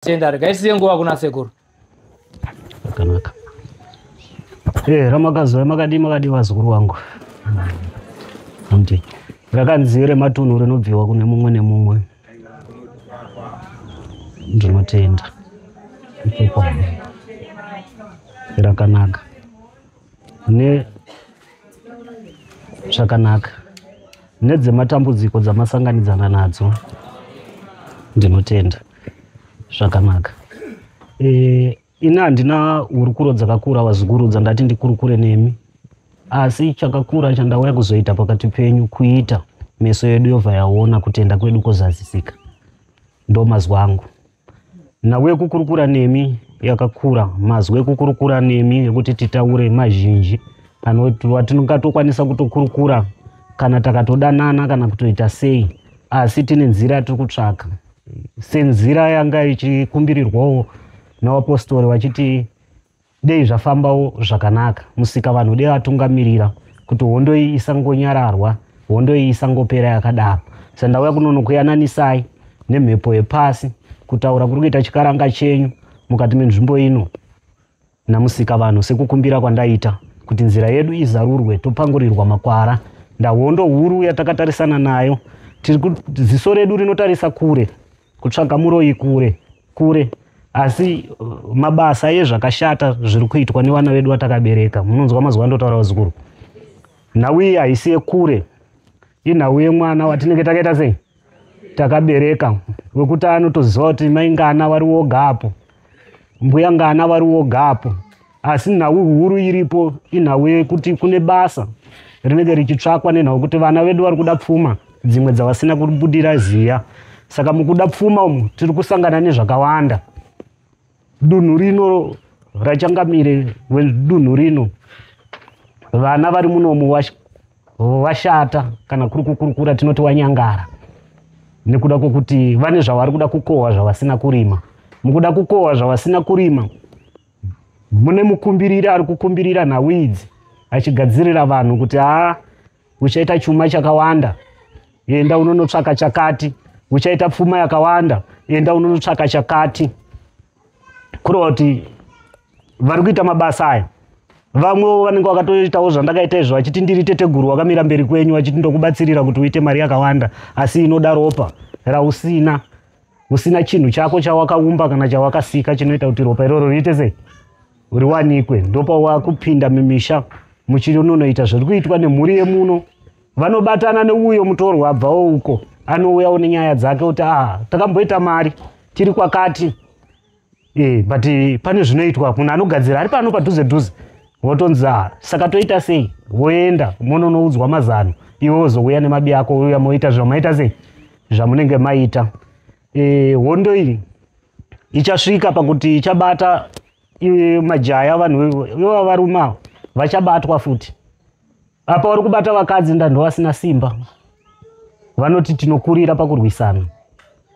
Tenda regai tisiye nguva kuna sekuru. Zvakanaka. Eh, ramakazouya makadii makadii vazukuru vangu. Ndi. Rakanzi rematunhu rinobviwa kune mumwe nemumwe. Ndinotenda. Rakanaka. Ne zvakanaka. Nedzematambudziko dzamasanganidzana nadzo. Ndinotenda. Zvakanaka. E, ini handina hurukuro dzakakura vazukuru dzandati ndikurukure nemi asi chakakura chandauya kuzoita pakati penyu kuita meso yedu yobva yaona kutenda kwedu kozazisika ndo mazwi angu nhau yekukurukura nemi yakakura mazwi ekukurukura nemi ekuti titaure mazhinji atingatokwanisa kutokurukura kana takatodanana kana kutoita sei asi tine nzira yatiri kutsvaka senzira yanga ichikumbirirwawo navapostori vachiti dei zvafambawo zvakanaka musika vanhu dei vatungamirira kuti hondo iyi isangonyararwa hondo iyi isangopera yakadaro sa ndauya kunonokuyananisai nemhepo yepasi kutaura kuri kuita chikaranga chenyu mukati menzvimbo ino namusika vanhu sekukumbira kwandaita kuti nzira yedu izarurwe topangurirwa makwara ndahondo huru yatakatarisana nayo tiri ziso redu rinotarisa kure kutsvaga muroyi kure kure asi mabasa ezvakashata zviri kuitwa nevana vedu vatakabereka munonzwa mazuva andotaura vazukuru nhau iyi haisi yekure inhau yemwana watinenge takaita sei takabereka wekuti anotoziva kuti mai ngana vari woga apo mbuya ngana vari woga apo asi nhau huru iripo inhau yekuti kune basa rinenge richitsvakwa nenhau kuti vana vedu vari kuda pfuma dzimwe dzavasina kubudira ziya saka mukuda pfuma umu tiri kusangana nezvakawanda dunhu rino rachangamire wedunhu rino vana vari munomu vashata kana kuri kukurukura tinoti wanyangara nekuda kwokuti vane zvavari kuda kukohwa zvavasina kurima mukuda kukohwa zvavasina kurima mune mukumbiriri ari kukumbirira nhau idzi achigadzirira vanhu kuti haa uchaita chuma chakawanda enda unonotsvaka chakati uchaita pfuma yakawanda enda unonotsvaka chakati kureva kuti vari kuita mabasa aya vamwewo vanenge vakatoitawo zvandakaita izvo vachiti ndiri teteguru wakamira mberi kwenyu vachiti ndokubatsirira kuti uite mari yakawanda asi inoda ropa rausina usina chinhu chako chawakaumba kana chawakasika chinoita kuti ropa iroro riite sei riwanikwe ndopawakupinda mumisha muchinonoita zviri kuitwa nemhuri yemuno vanobatana neuyo mutorwa abvawo uko anouyawo nenyaya dzake kuti ah takamboita mari tiri kwakati e, but pane zvinoitwa munhu anogadzira ari pano padhuze dhuze wotonzi ah saka toita sei woenda mononoudzwa mazano iwe wozouya nemabi ako uya moita zvamaita sei zvamunenge maita e, hondo iyi ichasvika pakuti ichabata majaya vanhu iva varume ava vachabatwa futi apa vari kubata vakadzi ndanhu vasina simba vanoti tinokurira pakurwisana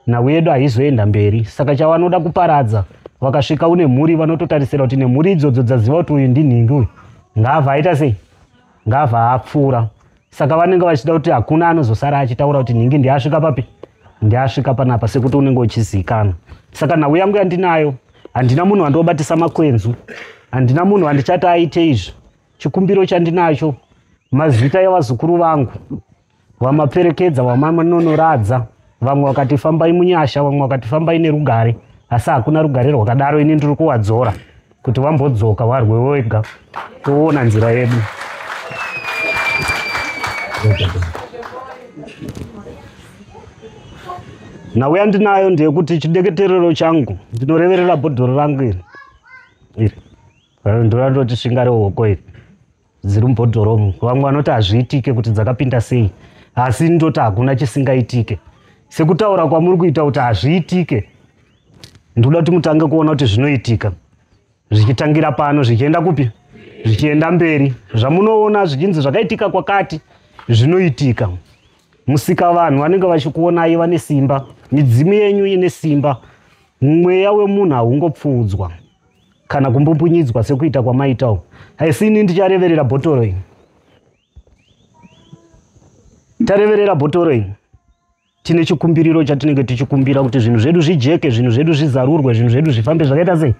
nhau yedu haizoenda mberi saka chavanoda kuparadza vakasvika une mhuri vanototarisira kuti nemhuri idzodzo dzaziva kuti uyu ndinhingi uyu ngaabva aita sei ngaabva apfuura saka vanenge vachida kuti hakuna anozosara achitaura kuti nhingi ndiasvika papi ndiasvika panapa sekuti unenge uchizikanwa saka nhau yangu yandinayo handina munhu wandobatisa makwenzu handina munhu wandichati aite izvi chikumbiro chandinacho mazita evazukuru vangu vamaperekedza vamanonoradza vamwe vakati fambai munyasha vamwe vakati fambai nerugare asi hakuna rugare rwakadaro ini ndiri kuwadzora kuti vambodzoka varwe wega toona nzira yedu nhau yandinayo ndeyekuti chideketerero changu ndinoreverera bhodhoro rangu iri iri ndorandoti svinga rehoko iri dziri mubhodhoro umu vamwe vanoti hazviitike kuti dzakapinda sei asi ndoti hakuna chisingaitike sekutaura kwamuri kuita kuti hazviitike ndikuda kuti mutange kuona kuti zvinoitika zvichitangira pano zvichienda kupi zvichienda mberi zvamunoona zvichinzi zvakaitika kwakati zvinoitika musika vanhu vanenge vachikuonai vane simba midzimu yenyu ine simba mweya wemunhu haungopfuudzwa kana kumbumbunyidzwa sekuita kwamaita uku asi ini ndichareverera bhotoro iyi tareverera bhotoro iyi Tine chikumbiriro chatinenge tichikumbira kuti zvinhu zvedu zvijeke, zvinhu zvedu zvizarurwe, zvinhu zvedu zvifambe zvakaita sei?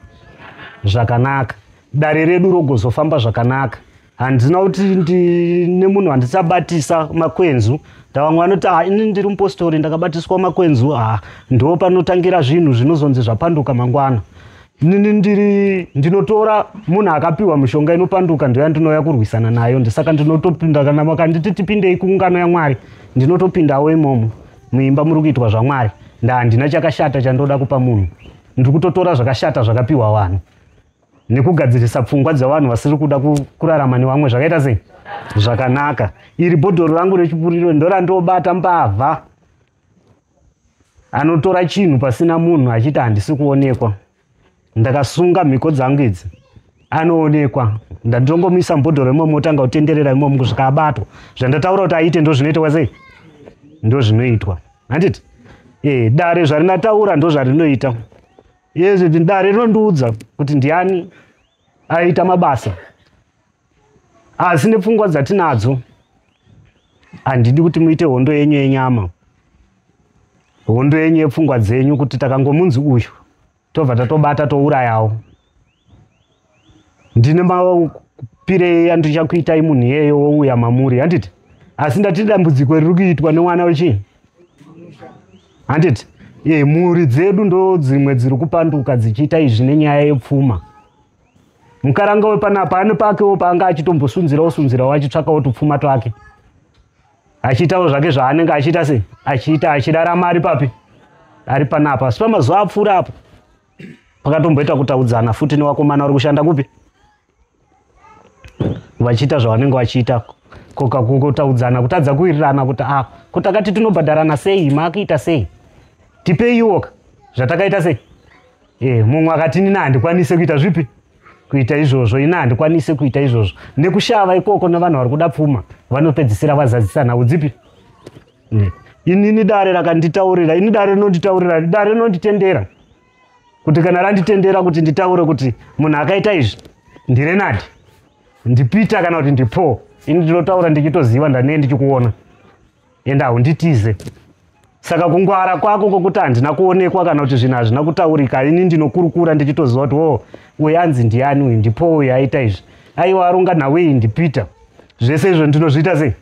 Zvakanaka. Dare redu rogozofamba zvakanaka. Handina kuti ndine munhu handisabatisa makwenzu. Vamwe vanoti ah, ini ndiri mupostori ndakabatiswa makwenzu, ah, ndo panotangira zvinhu zvinozonzi zvapanduka mangwana. Inini ndinotora munhu akapiwa mishonga inopanduka, ndoya ndinouya kurwisana nayo. Ndisaka ndinotopinda, kana makanditi tipindei kuungano yaMwari, ndinotopindawo imomo muimba muri kuitwa zvaMwari. Handina chakashata chandoda kupa munhu, ndiri kutotora zvakashata zvakapiwa vanhu nekugadzirisa pfungwa dzevanhu vasiri kuda kurarama nevamwe zvakaita sei? Zvakanaka. Iri bhodhoro rangu rechipuriro ndorandobata mbavha anotora chinhu pasina munhu achiti handisi kuonekwa. Ndakasunga mhiko dzangu idzi, anoonekwa. Ndandongomisa mubhodhoro imomo, otanga kutenderera imomo kusvika abatwa. Zvandataura kuti aite ndozvinoitwa sei? Ndozvinoitwa. Handiti? Dare zvarinataura ndozvarinoita. Yezvi dare rinondiudza kuti ndiani aita mabasa, asi nepfungwa dzatinadzo handidi kuti muite hondo yenyu yenyama, hondo yenyu yepfungwa dzenyu, kuti takangomunzi uyu tobva tatobata tourayawo. Ndine mapirei andichakuitai munhu iyeyo wouya mamuri, handiti? Asi ndati dambudziko riri kuitwa nemwana wechii, handiti? Mhuri dzedu ndo dzimwe dziri kupanduka dzichiita izvi nenyaya yepfuma. Mukaranga wepanapa ane pakewo paanga achitombosunzirawo sunzirawo achitsvakawo tupfuma twake, achiitawo zvake zvaanenge achiita sei, achiita achirarama ari papi, ari panapa. Asi pamazuva apfuura apo pakatomboita kutaudzana futi nevakomana vari kushanda kupi, vachiita zvavanenge vachiita, kutaudzana, kutadza kuwirirana kuti ah, ko takati tinobhadharana sei, maakuita sei, tipeiwoka zvatakaita sei. Mumwe akati nini handikwanise kuita zvipi, kuita izvozvo, ini handikwanise kuita izvozvo. Nekushava ikoko nevanhu vari kuda pfuma vanopedzisira vazadzisa nhau dzipi. Inini dare rakanditaurira, ini dare rinonditaurira, dare rinonditendera kuti kana randitendera kuti nditaure kuti munhu akaita izvi ndiRenard, ndiPeter kana kuti ndiPaul, ini ndinotaura ndichitoziva, ndanee ndichikuona, ende haunditize. Saka kungwara kwako kwokuti handina kuonekwa kana kuti zvinhu hazvina kutaurika, ini ndinokurukura ndichitoziva kuti o, uyu anzi ndiani, uyu ndiPaul, uyu aita izvi, aiwa arunga nhau iyi ndiPeter. Zvese izvo ndinozviita sei?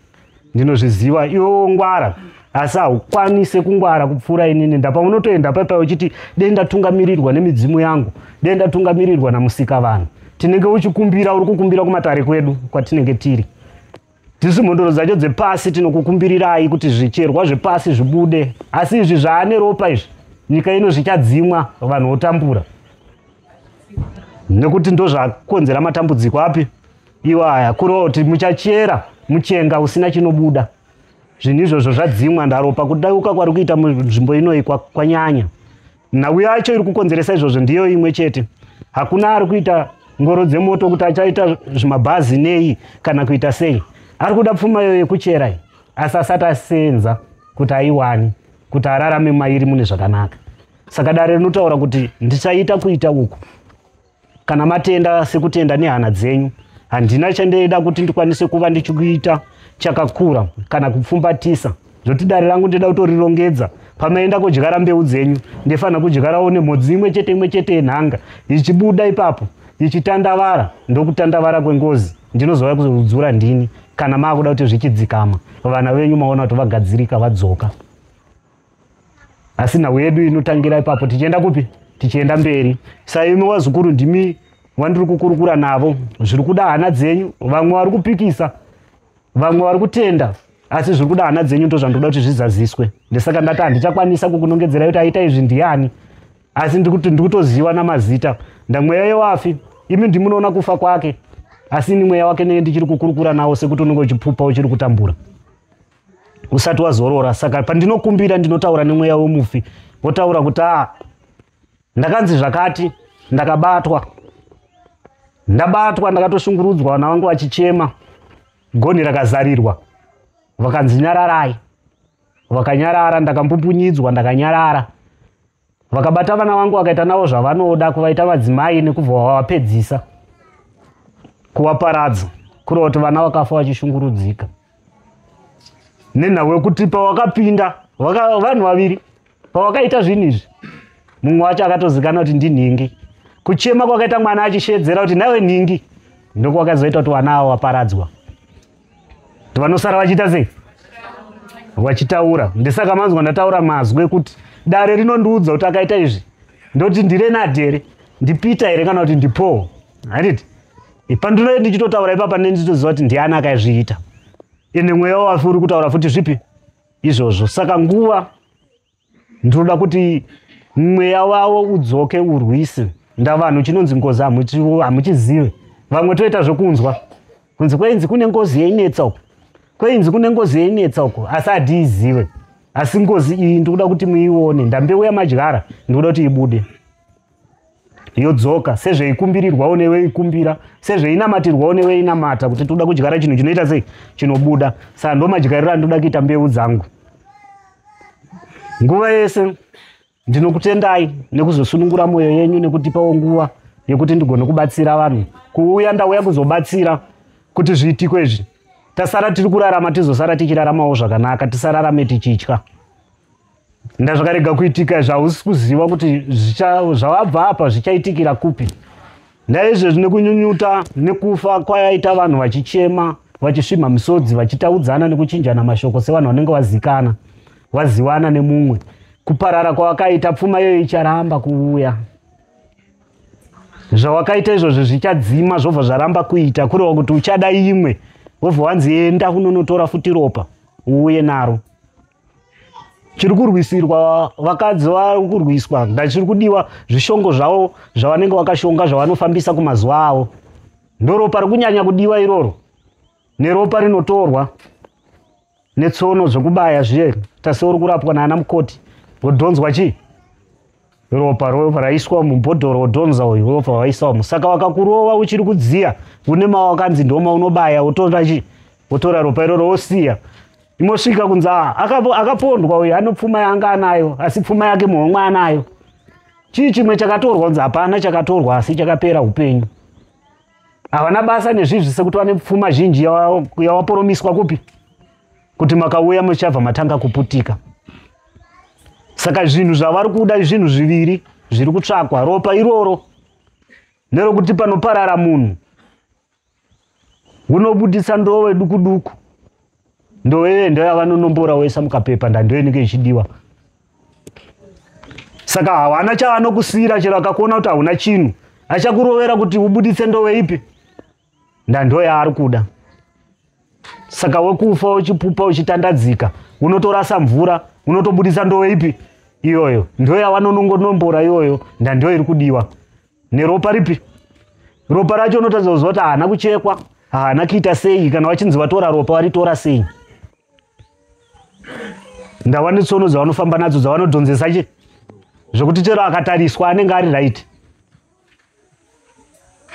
Ndinozviziva. Iwe wongwara, asi haukwanise kungwara kupfuura inini. Ndapa unotoenda paipai uchiti dei ndatungamirirwa nemidzimu yangu, dei ndatungamirirwa namusika vanhu. Tinenge uchikumbira, uri kukumbira kumatare kwedu kwatinenge tiri. Tisu mhondoro dzacho dzepasi tinokukumbirirai kuti zvicherwa zvepasi zvibude, asi izvi zvaane ropa izvi, nyika ino zvichadzimwa, vanhu votambura, nekuti ndozvakonzera matambudziko api iwaya. Kureva kuti muchachera muchenga usina chinobuda. Zvinhu izvozvo zvadzimwa, ndaropa kudauka kwari kuita munzvimbo inoyi kwanyanya. Nhau yacho iri kukonzeresa izvozvo ndiyo imwe chete. Hakuna ari kuita ngoro dzemoto kuti achaita zvimabhazi nei kana kuita sei. Ari kuda pfuma iyoyo yekuchera iyi, asi asati asenza kuti aiwani kuti ararame mairi mune zvakanaka. Saka dare rinotaura kuti ndichaita kuita uku kana matenda sekutenda nehana dzenyu. Handina chandaida kuti ndikwanise kuva ndichikuita chakakura kana kupfumbatisa, zvoti dare rangu ndida kutorirongedza. Pamaenda kudyara mbeu dzenyu, ndifanira kudyarawo nemhodzi imwe chete imwe chete yenhanga ichibuda ipapo ichitandavara, ndokutandavara kwengozi ndinozouya kuzodzura ndini kana maakuda kuti zvichidzikama, vana venyu maona kuti vagadzirika vadzoka. Asi nhau yedu inotangira ipapo tichienda kupi? Tichienda mberi. Saimi wazukuru ndimi wandiri kukurukura navo, zviri kuda hana dzenyu. Vamwe vari kupikisa, vamwe vari kutenda, asi zviri kuda hana dzenyu ndozvandoda kuti zvizaziswe. Ndisaka ndati handichakwanisa kukunongedzerai kuti aita izvi ndiani, asi ndikutoziva namazita. Ndamweya yewafi, imi ndimunoona kufa kwake, asi ini mweya wake neye ndichiri kukurukura nawo, sekuti unenge uchipupa uchiri kutambura usati wazorora. Saka pandinokumbira ndinotaura nemweya wemufi, wotaura kuti a, ndakanzi zvakati, ndakabatwa, ndabatwa, ndakatoshungurudzwa, vana vangu vachichema, gonhi rakazarirwa, vakanzi nyararai, vakanyarara, ndakambumpunyidzwa, ndakanyarara, vakabata vana vangu vakaita navo zvavanoda, kuvaita madzimai nekubva vavapedzisa kuvaparadza, kureva kuti vana vakafa vachishungurudzika nenhau yekuti pawakapinda Vanhu vaviri pavakaita zvinhu izvi, mumwe wacho akatozikana kuti ndinhingi. Kuchema kwakaita mwana achishedzera kuti nawe nhingi, ndokwakazoita kuti vana avo vaparadzwa. Vanosara vachiita sei? Vachitaura. Ndisaka manzwa ndataura mazwi ekuti dare rinondiudza kuti akaita izvi, ndoti ndiRenard here, ndiPeter here, kana kuti ndiPaul. Handiti pandinoi ndichitotaura ipapa nenditoziva kuti ndiani akazviita, ende mweya wafi uri kutaura futi zvipi izvozvo. Saka nguva ndinoda kuti mweya wavo udzoke urwise. Ndavanhu chinonzi ngozi hamuchizive. Vamwe toita zvokunzwa kunzi kweinzi kune ngozi yeinetsa uko, kweinzi kune ngozi yeinetsa uko, asi hatiizive. Asi ngozi iyi ndikuda kuti muione. Ndambeu yamadyara ndikuda kuti ibude yodzoka, sezveikumbirirwawo neweikumbira, sezveinamatirwawo neweinamata, kuti toda kudyara chinhu chinoita sei, chinobuda. Saka ndo madyariro andinoda kuita mbeu dzangu nguva yese. Ndinokutendai nekuzosunungura mwoyo yenyu nekutipawo nguva yekuti ndigone kubatsira vanhu. Kuuya ndauya kuzobatsira kuti zviitiko izvi tasara tiri kurarama, tizosara tichiraramawo zvakanaka, tisararame tichitya. Ndazvakarega kuitika izvi, hausi kuziva kuti zvawabva apa zvichaitikira kupi. Ndaizvezvi nekunyunyuta nekufa kwayaita vanhu vachichema, vachisvimha misodzi, vachitaudzana nekuchinjana mashoko sevanhu vanenge vazikana, vaziwana nemumwe. Kuparara kwawakaita, pfuma iyoyo icharamba kuuya. Zvawakaita izvozvo zvichadzima, zvobva zvaramba kuita, kureva kuti uchada imwe, wobva wanzi enda unonotora futi ropa uuye naro. Chiri kurwisirwa vakadzi vari kurwiswa, ndachiri kudiwa zvishongo zvavo zvavanenge vakashonga zvavanofambisa kumazuva avo. Ndoropa rikunyanya kudiwa iroro, neropa rinotorwa netsono zvekubaya zviye, tase uri kurapwa naana mukoti, wodhonzwa chii ropa, ropa raiswa mubhodhoro, wodhonza uyu ropa waisa umu. Saka wakakurova uchiri kudziya, une mawakanzi ndoma unobaya, wotora chii, wotora ropa iroro wosiya. Imosvika kunzi akapondwa uyu, ano pfuma yanga anayo, asi pfuma yake muhomwe anayo. Chii chimwe chakatorwa? Kunzi hapana chakatorwa, asi chakapera upenyu. Havana basa nezvizvi, sekuti vane pfuma zhinji yawaporomiswa kupi, kuti makauya muchabva matanga kuputika. Saka zvinhu zvavari kuda zvinhu zviviri zviri kutsvakwa: ropa iroro nerokuti panoparara munhu unobudisa ndove duku duku, ndove ndo yavanonombora woisa mukapepa, ndando inenge ichidiwa. Saka hawana chaanokusiyira, chero akakuona kuti hauna chinhu, achakurovera kuti ubuditse ndove ipi, ndando yaari kuda. Saka wekufa uchipupa uchitandadzika, unotorasa mvura, unotobudisa ndove ipi iyoyo, ndo yavanonongonombora iyoyo, ndando iri kudiwa. Neropa ripi, ropa racho unotaridza kuziva kuti haana kuchekwa, haana kuita sei. Kana vachinzi vatora ropa, varitora sei? Ndava netsono dzavanofamba nadzo dzavanodhonzesa chi zvekuti chero akatariswa anenge ari right.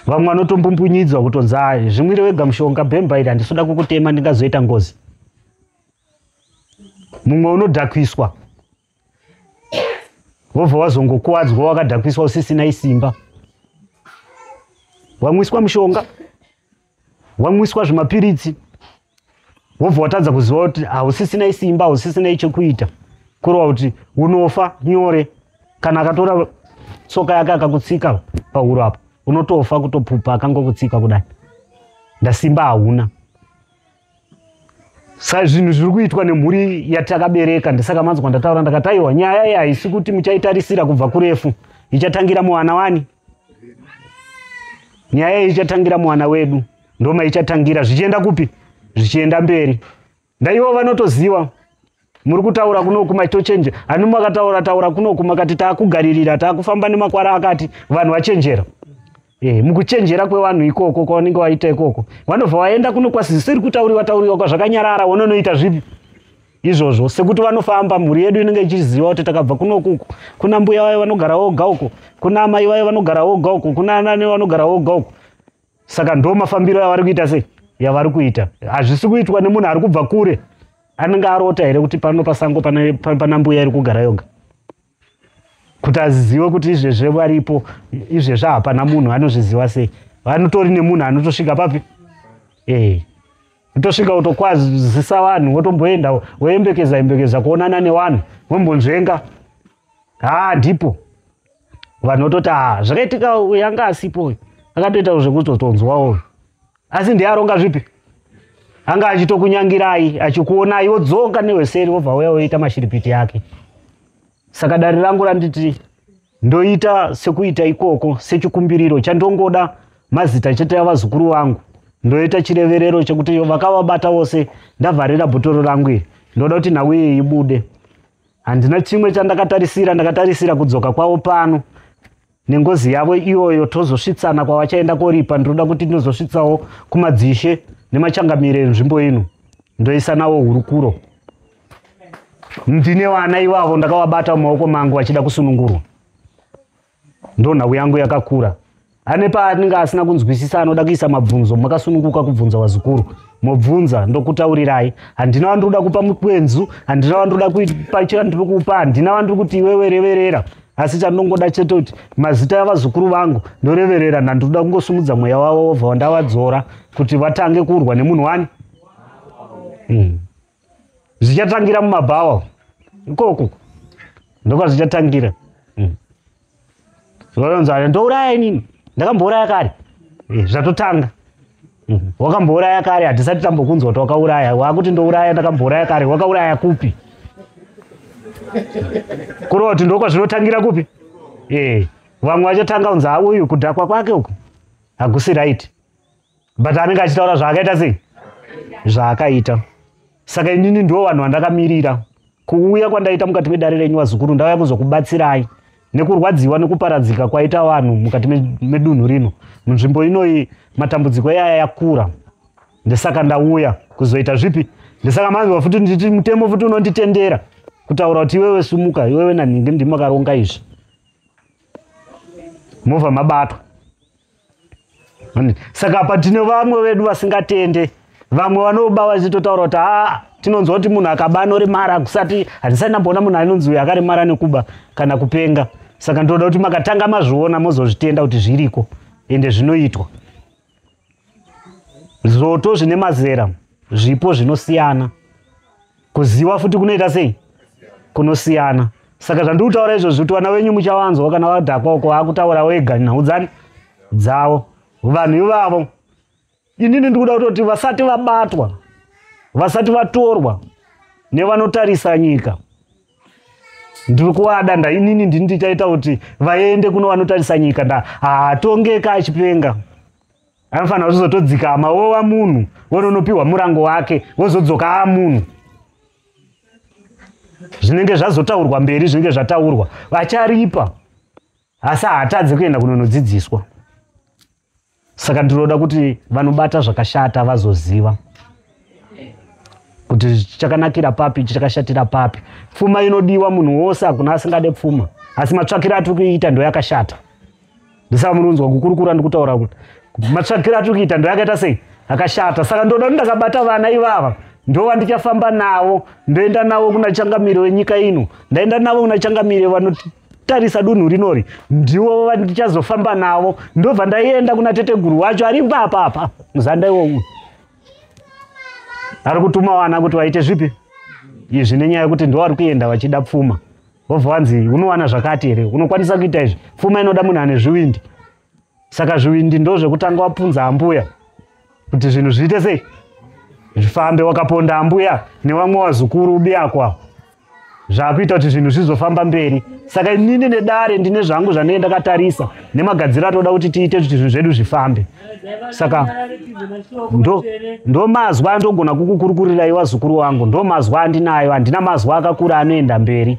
Vamwe vanotombumpunyidzwa kutonzi ai zvimwire wega mushonga, bhemba iri handisoda kukutema, ndingazoita ngozi. Mumwe unodhakwiswa, wobva wazongokuwadzwa wakadhakwiswa usisina isimba, wamwiswa mushonga, wamwiswa zvimapiritsi, wobva watadza kuziva kuti hausisina isimba, hausisina ichekuita, kureva kuti unofa nyore. Kana akatora tsoka yake akakutsika pahuro apo, unotofa kutopupa akangokutsika kudai, ndasimba hauna. Saka zvinhu zviri kuitwa nemhuri yatakabereka, ndisaka manzwa ndataura ndakati aiwa, nyaya iyi haisi kuti muchaitarisira kubva kurefu, ichatangira muwana wani. Nyaya iyi ichatangira muwana wedu, ndoma ichatangira zvichienda kupi, zvichienda mberi. Ndaivo vanotoziva muri kutaura kunoku maitochenje ani, makataura taura kunoku makati taakugaririra, taakufamba nemakwara akati vanhu vachenjera. Mukuchenjera kwevanhu ikoko kwavanenge vaita ikoko, vanobva vaenda kuno kwasisiri kutauriwa tauriwa kwazvakanyarara, vononoita zvipi izvozvo, sekuti vanofamba mhuri yedu inenge ichiziva kuti takabva kunoku, kuna mbuya vayo vanogara voga uko, kuna amai vayo vanogara voga uko, kuna anani vanogara voga uko. Saka ndo mafambiro yavari kuita sei, yavari kuita. Hazvisi kuitwa nemunhu ari kubva kure anenge arota here kuti pano pasango pana mbuya iri kugara yoga, kuti azive kuti izvezve varipo, izvezve hapana munhu anozviziva sei. Vanotori nemunhu anotosvika papi. Utosvika utokwazisa vanhu, wotomboenda woembekeza embekeza kuonana nevanhu, wombonzvenga. Haa, ndipo vanhu vototi haa, zvakaitika uyu anga asipo uyu, akatoita zvekutotonzwawo, asi ndiye aronga zvipi, anga achitokunyangirai achikuonai, wodzoka nehweseri, wobva uya woita mashiripiti yake. Saka dare rangu randiti ndoita sekuita ikoko sechikumbiriro chandongoda mazita chete avazukuru vangu. Ndoita chireverero chekuti vakavabata vose ndavharira bhotoro rangu iri, ndoda kuti nhau iyi ibude. Handina chimwe chandakatarisira, ndakatarisira kudzoka kwavo pano nengozi yavo iyoyo, tozosvitsana kwavachaenda koripa. Ndinoda kuti ndinozosvitsawo kumadzishe nemachangamire enzvimbo ino, ndoisa nawo hurukuro. Ndine vana ivavo ndakavabata mumaoko mangu vachida kusunungurwa, ndo nhau yangu yakakura. Ane paanenge asina kunzwisisa anoda kuisa mabvunzo, makasununguka kubvunza vazukuru, mobvunza ndokutaurirai. Handina wandinoda kupa mukwenzu, handina wandinoda kupa chandiri kupa, handina wandiri kuti iwewe reverera, asi chandinongoda chete kuti mazita avazukuru vangu ndoreverera, ndandoda kungosumudza mweya wavo wobva wandavadzora kuti vatange kurwa nemunhu wani. Zvichatangira mumabhawa ikoko, ndokwazvichatangira. Vanonzi ndouraya inini, ndakambouraya kare. Zvatotanga. Wakambouraya kare, hatisati tambokunzwa kuti wakauraya. Wakuti ndouraya, ndakambouraya kare, wakauraya kupi? Kureva kuti ndokwazvinotangira kupi? Vamwe vachatanga kunzi uyu kudhakwa kwake uku hakusi right, but anenge achitaura zvaakaita sei, zvaakaita. Saka inini ndo vanhu vandakamirira kuuya kwandaita mukati medare renyu vazukuru, ndauya kuzokubatsirai nekurwadziwa nekuparadzika kwaita vanhu mukati medunhu rino, munzvimbo inoyi. Matambudziko iyaya yakura, ndesaka ndauya kuzoita zvipi. Ndesaka manzwa futi nditi mutemo futi unonditendera kutaura kuti iwewe sumuka, iwewe nanhingi ndimi makaronga izvi, movha mabatwa. Saka apa tine vamwe vedu vasingatende, vamwe vanoba vachitotaura kuti haa, tinonzwa kuti munhu akaba anoremara. Kusati handisati ndamboona munhu anonzi uyu akaremara nekuba kana kupenga. Saka ndoda kuti makatanga mazviona mozozvitenda kuti zviriko ende zvinoitwa. Zvoto zvine mazera, zvipo zvinosiyana, kuziva futi kunoita sei, kunosiyana. Saka zvandiri kutaura izvozvi kuti vana venyu muchavanzwa kana vadhakwa uko vakutaura wega nhau dzani dzavo vanhu ivavo. Inini ndikuda kutoti vasati vabatwa, vasati vatorwa nevanotarisa nyika, ndiri kuvada nda inini ndini ndichaita kuti vaende kuno vanotarisa nyika. Nda haatongeka achipenga, anofanira kuzotodzikama wova munhu, wononopiwa murango wake, wozodzoka amunhu. Zvinenge zvazotaurwa mberi, zvinenge zvataurwa, vacharipa, asi haatadzi kuenda kunonodzidziswa. Saka ndinoda kuti vanobata zvakashata vazoziva kuti chakanakira papi, chakashatira papi. Pfuma inodiwa munhu wose, hakuna asingade pfuma, asi matsvakiro atiri kuita ndo yakashata. Ndisaka munonzwa kukurukura ndikutaura kuti matsvakiro atiri kuita ndo yakaita sei, akashata. Saka ndoda kuti ndakabata vana ivava, ndo vandichafamba navo, ndoenda navo kuna changamire wenyika ino, ndaenda navo kuna changamire vanotarisa dunhu rinori, ndivo vandichazofamba navo, ndobva ndaienda kuna teteguru wacho ari papapa muzanda iwowu ari kutuma vana kuti vaite zvipi izvi, nenyaya yekuti ndo vari kuenda vachida pfuma. Vobva vanzi unowana zvakati here, unokwanisa kuita izvi. Pfuma inoda munhu ane zvivindi. Saka zvivindi ndo zvekutanga wapunza ambuya kuti zvinhu zviite sei, zvifambe. Wakaponda ambuya nevamwe vazukuru ubiyakwa, zvakuita kuti zvinhu zvizofamba mberi. Saka inini nedare ndine zvangu zvandinenge ndakatarisa nemagadziro atoda kuti tiite kuti zvinhu zvedu zvifambe. Saka ndo mazwa andogona kukukurukurirai vazukuru vangu, ndo mazwa andinayo. Handina mazwa akakura anoenda mberi.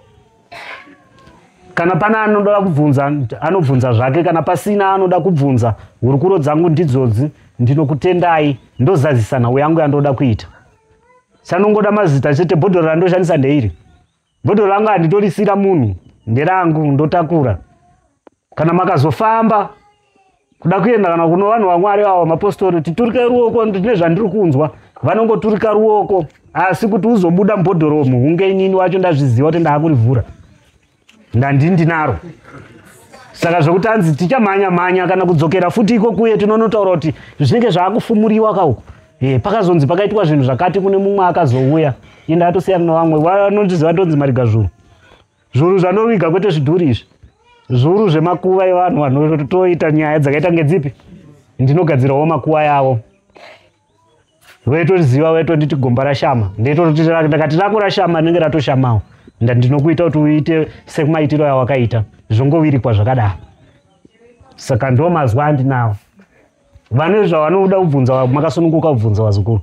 Kana pana anoda kubvunza anobvunza zvake, kana pasina anoda kubvunza, hurukuro dzangu ndidzodzi. Ndinokutendai, ndozadzisa nhau yangu yandoda kuita. Sanongoda mazita chete. Bhodhoro randoshandisa ndeiri, bhodhoro rangu handitorisira munhu, nderangu, ndotakura. Kana makazofamba kuda kuenda kana kuno vanhu vaMwari ava mapostori, titurike ruoko, ndine zvandiri kunzwa, vanongoturika ruoko, asi kuti uzobuda mubhodhoro umu hunge inini wacho ndazviziva kuti ndaakurivhura, ndandini ndinaro. Saka zvekuti anzi tichamhanya mhanya kana kudzokera futi iko kuye tinonotaura kuti zvinenge zvaakufumuriwa kauko. Pakazonzi pakaitwa zvinhu zvakati kune mumwe akazouya. Inde atosiyana nevamwe vanondiziva ndonzi Mariga Zvuru. Zvuru zvanoviga kwete zvidhuri izvi. Zvuru zvemakuva evanhu vanotoita nyaya dzakaita ngedzipi. Ndinogadzirawo makuva yavo. Vaitoziva vaitonditi gomba rashama. Ndetoti ndakati rako rashama rinenge ratoshamawo. Ndinokuita kuti uite semaitiro awakaita. Zvongovirikwa zvakadaro. Saka ndo mazwa andinawo. Vane zvavanoda kubvunza makasununguka kubvunza vazukuru.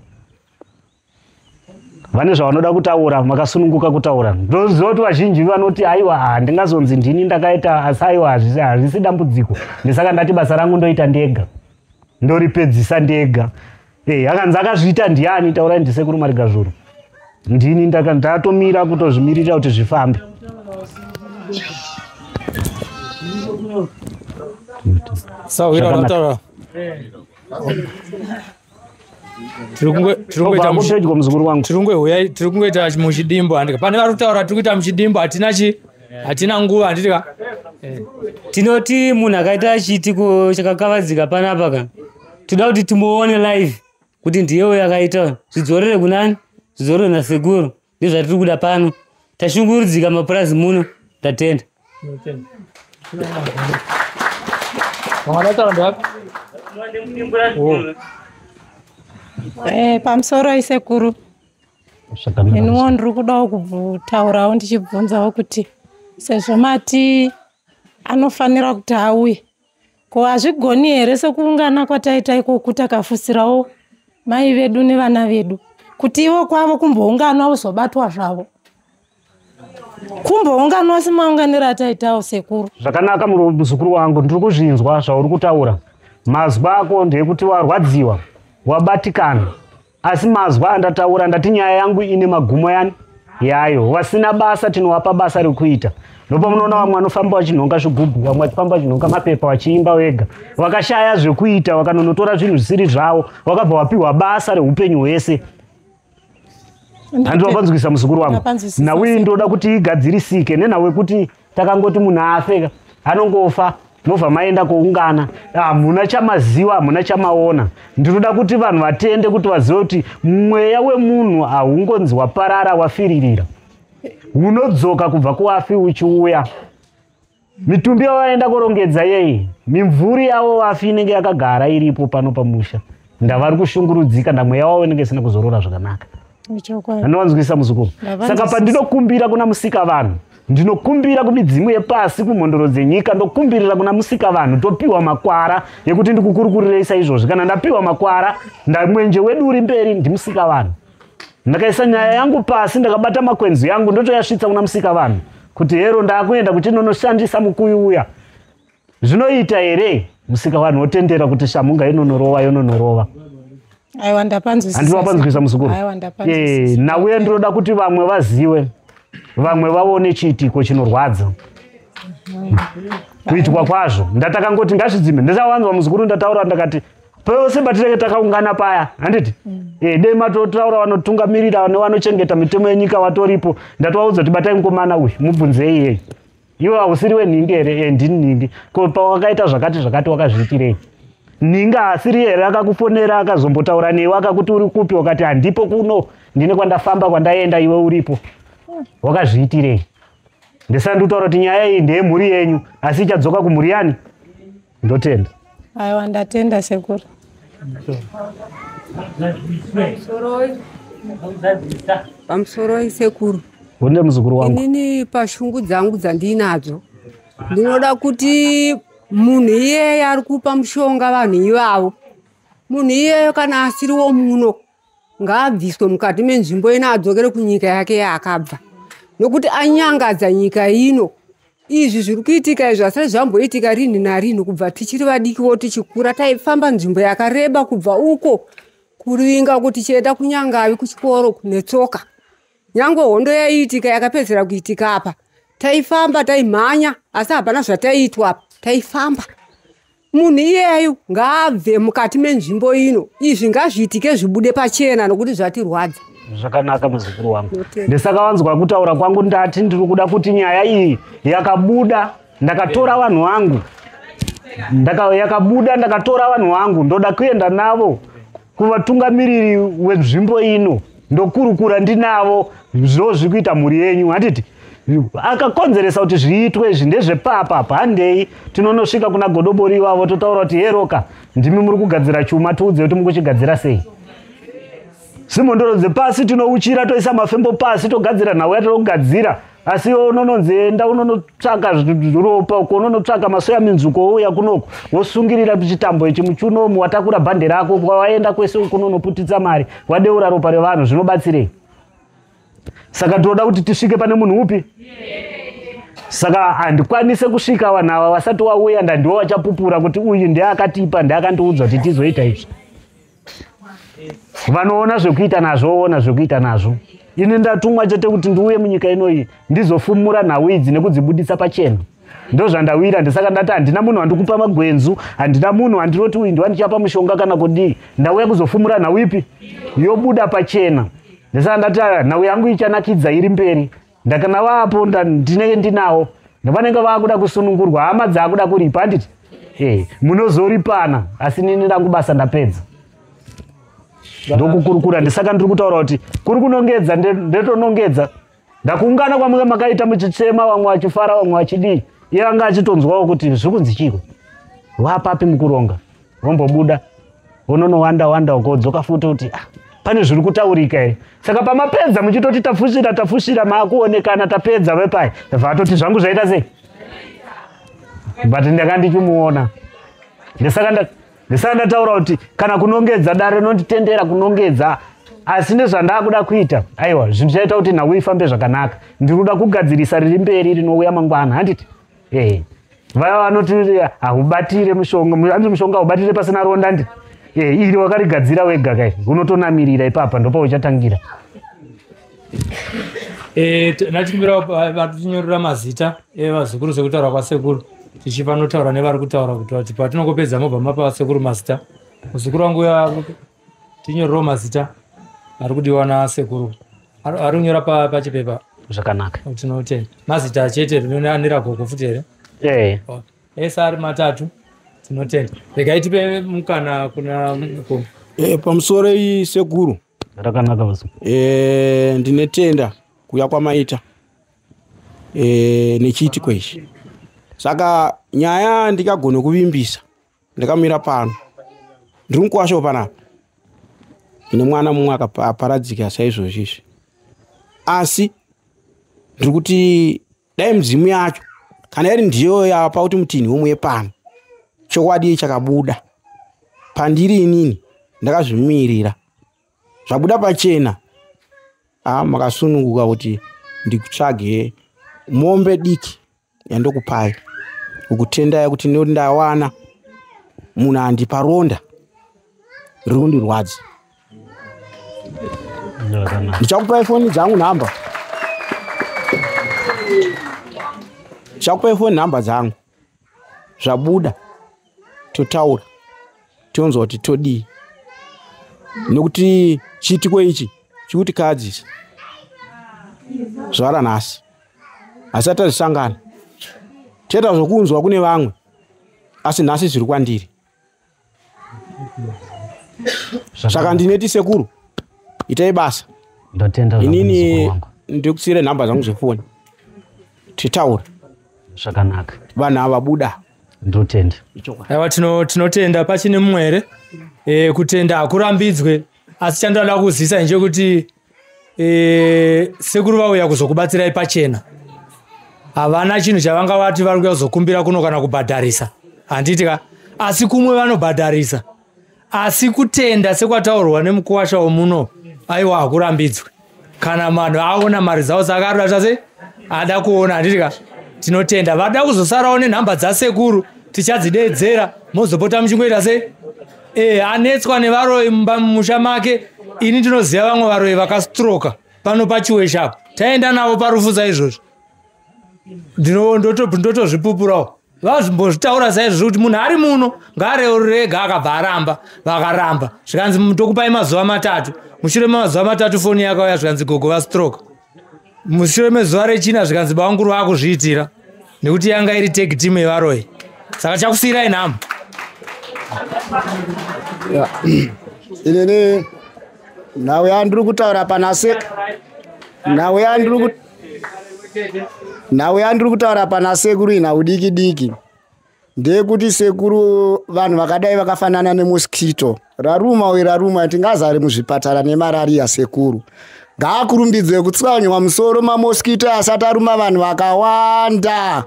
Vane zvavanoda kutaura makasununguka kutaura. Ndoziva kuti vazhinji vanoti aiwa handingazonzi ndini ndakaita asi aiwa hazvisi dambudziko. Ndisaka ndati basa rangu ndoita ndega. Ndoripedzisa ndega. Akanzi akazviita ndiani taurai ndisekuru Mariga Zvuru. Ndini ndatomira kutozvimirira kuti zvifambe. Sawira ndataura. Tiri muzukuru wangu. Tiri kungoita muchidimbo handika. Pane vari kutaura tiri kuita muchidimbo hatina chi hatina nguva handika. Tinoti munhu akaita chiitiko chakakavadzika panapa ka. Toda kuti timuone live kuti ndiye uyo akaita. Zvidzorere kunani? Zvidzorere nasekuru. Ndizvatiri kuda pano. Tashungurudzika mapurazi muno. Ndatenda. Pamusoro isekuru. Iniwo ndiri kudawo kutaurawo ndichibvunzawo kuti sezvo mati anofanira kuti auye. Ko hazvigoni here sekuungana kwataita ikoku takafusirawo mai vedu nevana vedu kuti ivo kwavo kumbounganwa uzobatwa zvavo. Kumbounganwa semaunganiro ataitawo sekuru. Zvakanaka muzukuru wangu, ndiri kuzvinzwa zvauri kutaura. Mazwi ako ndeyekuti warwadziwa, wabatikana. Asi mazwi andataura ndati nyaya yangu ine magumo yani yayo. Vasina basa tinovapa basa rekuita. Ndopamunoona vamwe vanofamba vachinhonga zvigubhu, vamwe vachifamba vachinhonga mapepa vachiimba vega. Vakashaya zvekuita, vakanonotora zvinhu zvisiri zvavo, vakabva vapiwa basa reupenyu hwese. Handiwapanzwisa muzukuru wangu. Nhau iyi ndoda kuti igadzirisike nenhau yekuti takangoti munhu afe anongofa mobva maenda koungana. Hamuna chamaziva, hamuna chamaona. Ndinoda kuti vanhu vatende kuti vazive kuti mweya wemunhu haungonzi waparara wafiririra. Unodzoka kubva kuvafi uchiuya. Mitumbi yavaenda korongedza yei, mimvuri yavo vafi inenge yakagara iripo pano pamusha. Ndavari kushungurudzika, ndamweya wavo inenge isina kuzorora zvakanaka. Anowanzwisa muzukuru. Saka pandinokumbira kuna musika vanhu, ndinokumbira kumidzimu yepasi kumhondoro dzenyika, ndokumbirira kuna musika vanhu, topiwa makwara yekuti ndikukurukurirei saizvozvi. Kana ndapiwa makwara, ndamwenje wedu uri mberi ndimusika vanhu. Ndakaisa nyaya yangu pasi, ndakabata makwenzi yangu, ndotoyasvitsa kuna musika vanhu kuti hero ndakuenda kuti nonoshandisa mukuyu uya. Zvinoita here? Musika vanhu wotendera kuti shamunga inonorova yononorova. Aiwa ndapanzwisisa. Handiwapanzwisisa muzukuru. Aiwa ndapanzwisisa. Nauye ndinoda kuti vamwe vaziwe, vamwe vaone chiitiko chinorwadza. Kuitwa kwazvo. Ndatakangoti ngazvidzime. Ndisawanzwa muzukuru ndataura ndakati pose patinenge takaungana paya, handiti? Dei matotaura vanotungamirira nevanochengeta mitemo yenyika vatoripo. Ndatovaudza kuti batai mukomana uyu, mubvunzei iyeye. Iwe hausiri wenhingi here? Ndini nhingi. Ko pawakaita zvakati zvakati wakazviitirei? Ninga asiri here akakufonera akazombotaura newe akakuti uri kupi wakati handipo kuno ndine kwandafamba kwandaenda iwe uripo. Wakazviitirei? Ndisati ndikutaura kuti nyaya iyi ndeyemhuri yenyu asi ichadzoka kumhuri yani? Ndotenda. Aiwa ndatenda sekuru. Pamusoroi sekuru. Hunde muzukuru wangu. Inini pashungu dzangu dzandinadzo ndinoda kuti munhu iyeye ari kupa mushonga vanhu ivavo. Munhu iyeyo kana asiriwo muno ngaabviswe mukati menzvimbo ino adzokere kunyika yake yaakabva. Nokuti anyangadza nyika ino. Izvi zviri kuitika izvi asati zvamboitika rinhi narinhi kubva tichiri vadikiwo tichikura taifamba nzvimbo yakareba kubva uko kuringa kuti tichienda kunyangavi kuchikoro netsoka. Nyangwe hondo yaiitika yakapedzera kuitika apa. Taifamba taimhanya asi hapana zvataiitwa apa. Taifamba. Munhu iyeyu ngaabve mukati menzvimbo ino. Izvi ngazviitike zvibude pachena nokuti zvatirwadza. Zvakanaka muzukuru wangu. Ndisakawanzwa kutaura kwangu ndati ndiri kuda kuti nyaya iyi yakabuda ndakatora vanhu vangu. Yakabuda ndakatora vanhu vangu ndoda kuenda navo Kuvatungamiriri wenzvimbo ino ndokurukura ndinavo ndo zviri kuita mhuri yenyu, handiti? Akakonzeresa kuti zviitwe izvi ndezvepapa, handei tinonosvika kuna godobori ivavo totaura kuti heroka, ndimi muri kugadzira chuma, tiudze kuti mukuchigadzira sei. Simhondoro dzepasi tinouchira, toisa mafembo pasi, togadzira nhau yatinogadzira. Asi iwe unononzi enda unonotsvaka ropa uko, unonotsvaka masoya minzuko, ouya kunoku wosungirira chitambo ichi muchunomu, watakura bhande rako kwawaenda kwese uko unonoputitsa mari, wadeura ropa revanhu, zvinobatsirei? Saka tinoda kuti tisvike pane munhu upi? Saka handikwanise kusvika vanhu ava vasati wauya, ndandiwo vachapupura kuti uyu ndiye akatipa, ndiye akandiudza kuti tizoita izvi. Vanoona zvekuita nazvo, oona zvekuita nazvo. Ini ndatumwa chete kuti ndiuye munyika inoyi ndizofumura nhau idzi nekudzibuditsa pachena. Ndozvandawira, ndisaka ndati handina munhu wandikupa magwenzu, handina munhu wandinoti uyu ndiwandichapa mushonga kana kudii. Ndauya kuzofumura nhau ipi yobuda pachena. Ndisaka ndati nhau yangu ichanakidza iri mberi. Ndakana vapo ndinenge ndinawo, vanenge vakuda kusunungurwa, hama dzakuda kuripa, handiti? Munozoripana, asi nini rangu basa ndapedza. Ndokukurukura, ndisaka ndiri kutaura kuti kuri kunongedza, ndetonongedza. Ndakuungana kwamwe makaita muchichema, vamwe vachifara, vamwe vachidii. Iye anga achitonzwawo kuti zviri kunzi chiko. Wapapi mukuronga, vombobuda, vononowanda wanda uko, wodzoka futi kuti pane zviri kutaurika here. Saka pamapedza muchitoti tafushira, tafushira, maakuonekana tapedza vepai. Vatoti zvangu zvaita sei? But ndanga ndichimuona. Ndisaka ndataura kuti kana kunongedza dare rinonditendera kunongedza, asi nezvandakuda kuita aiwa zvinhu zvichaita kuti nhau ifambe zvakanaka. Ndiri kuda kugadzirisa riri mberi rinouya mangwana, handiti? Vaya vanoti haubatire mushonga, hanzi mushonga haubatire pasina ronda, handiti? Iri wakarigadzira wega kai, unotonamirira ipapa, ndopa uchatangira. Ndachikumbira vatinyorera mazita evazukuru sekutaura kwasekuru, tichifanotaura nevari kutaura kuti patinongopedza mobva mapa vasekuru mazita. Muzukuru wangu uya tinyorerewo mazita ari kudiwa nasekuru, ari kunyora pachipepa. Zvakanaka. Tinotenda. Mazita chete rinoanira gogo futi here? Ese ari matatu. Tinotenda. Regai tipe mukana kuna mukoma. Pamusoro iyi sekuru. Rakanaka vazukuru. Ndinotenda kuuya kwamaita nechiitiko ichi. Saka nyaya ndikagona kuvimbisa ndakamira pano. Ndiri mukwasha panapa. Ndine mwana mumwe akaparadzika saizvozvi izvi. Asi ndiri kuti dai mudzimu yacho kana iri ndiyo yapa kuti mutinhi umuye pano, chokwadi chakabuda pandiri inini ndakazvimirira, zvabuda pachena. Makasununguka kuti ndikutsvage mombe diki yandokupai, kukutendai kuti ndawana munhu andipa ronda riri kundirwadza. Ndichakupai foni dzangu nhamba, ndichakupai foni nhamba dzangu. Zvabuda totaura, tonzwa kuti todii, nekuti chiitiko ichi chikutikadzisa zuva ranhasi. Asi atazvisangana toita zvokunzwa kune vamwe, asi nhasi zviri kwandiri. Saka ndineti sekuru, itai basa. Ndotenda inini ndikutsire nhamba dzangu dzefoni titaura zvakanaka. Vanhu ava buda. Ndotenda. Aiwa, tinotenda. Pachine mumwe here? Kutenda hakurambidzwe, asi chandoda kuzivisa ndechekuti sekuru vauya kuzokubatsirai pachena. Havana chinhu chavanga vati vari kuuya kuzokumbira kuno kana kubhadharisa, handiti ka? Asi kumwe vanobhadharisa. Asi kutenda sekwataurwa nemukuwasha womuno, aiwa hakurambidzwe. Kana vanhu aona mari dzavo dzakaruda sei ada kuona, handiti ka? Tinotenda. Vada kuzosarawo nenhamba dzasekuru tichadzidedzera, mozopota muchingoita sei. Anetswa nevaroyi mumusha make. Ini ndinoziva vamwe varoyi vakastroka pano pachiweshapo, taenda navo parufu saizvozvo. Ndotozvipupurawo. Vazimbozvitaura saizvozvo kuti munhu ari muno ngaareurure ega, akabva aramba. Vakaramba, zvikanzi tokupai mazuva matatu. Mushure memazuva matatu foni yakauya, zvikanzi gogo vastroka. Mushure mezuva rechina zvikanzi bavanguru vaakuzviitira, nekuti yanga iri tag team yevaroyi. Saka chakusiyirai nhamba. Inini nhau yandiri kutaura pana nhau yandiri nhau yandiri kutaura pana sekuru inhau diki diki ndeyekuti sekuru vanhu vakadai vakafanana nemoskito raruma uye raruma tingazare muzvipatara nemarariya sekuru. Ngaakurumbidzwe kutswanywa musoro mamoskito asati aruma vanhu vakawanda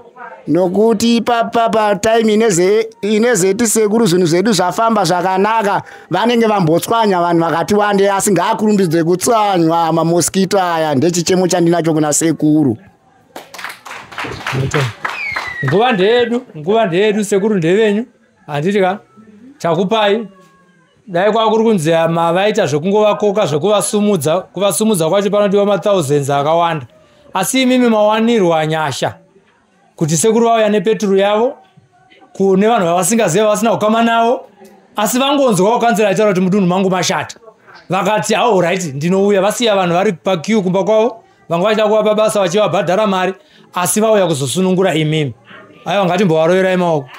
nokuti ipapa patime inezeti sekuru zvinhu zvedu zvafamba zvakanaka vanenge vambotswanya vanhu vakati wande asi ngaakurumbidzwe kutswanywa mamoskito aya ndechichemo chandinacho kuna sekuru. Nguva ndeyedu, nguva ndeyedu sekuru ndevenyu handiti ka chakupai dai kwakuri kunzi mavaita zvekungovakoka zvekuvasumudza kuvasumudza kwacho panodiwa mathousands akawanda asi imimi mawanirwa nyasha kuti sekuru vauya nepeturu yavo kune vanhu vavasingaziva vasina kukama navo asi vangonzwa kukanzera achitaura kuti mudunhu mangu mashata vakati all right ndinouya vasiya vanhu vari paqueue kumba kwavo vanga vachida kuvapa basa vachivabhadhara mari asi vauya kuzosunungura imimi aiwa ngatimbovaroverai maoko.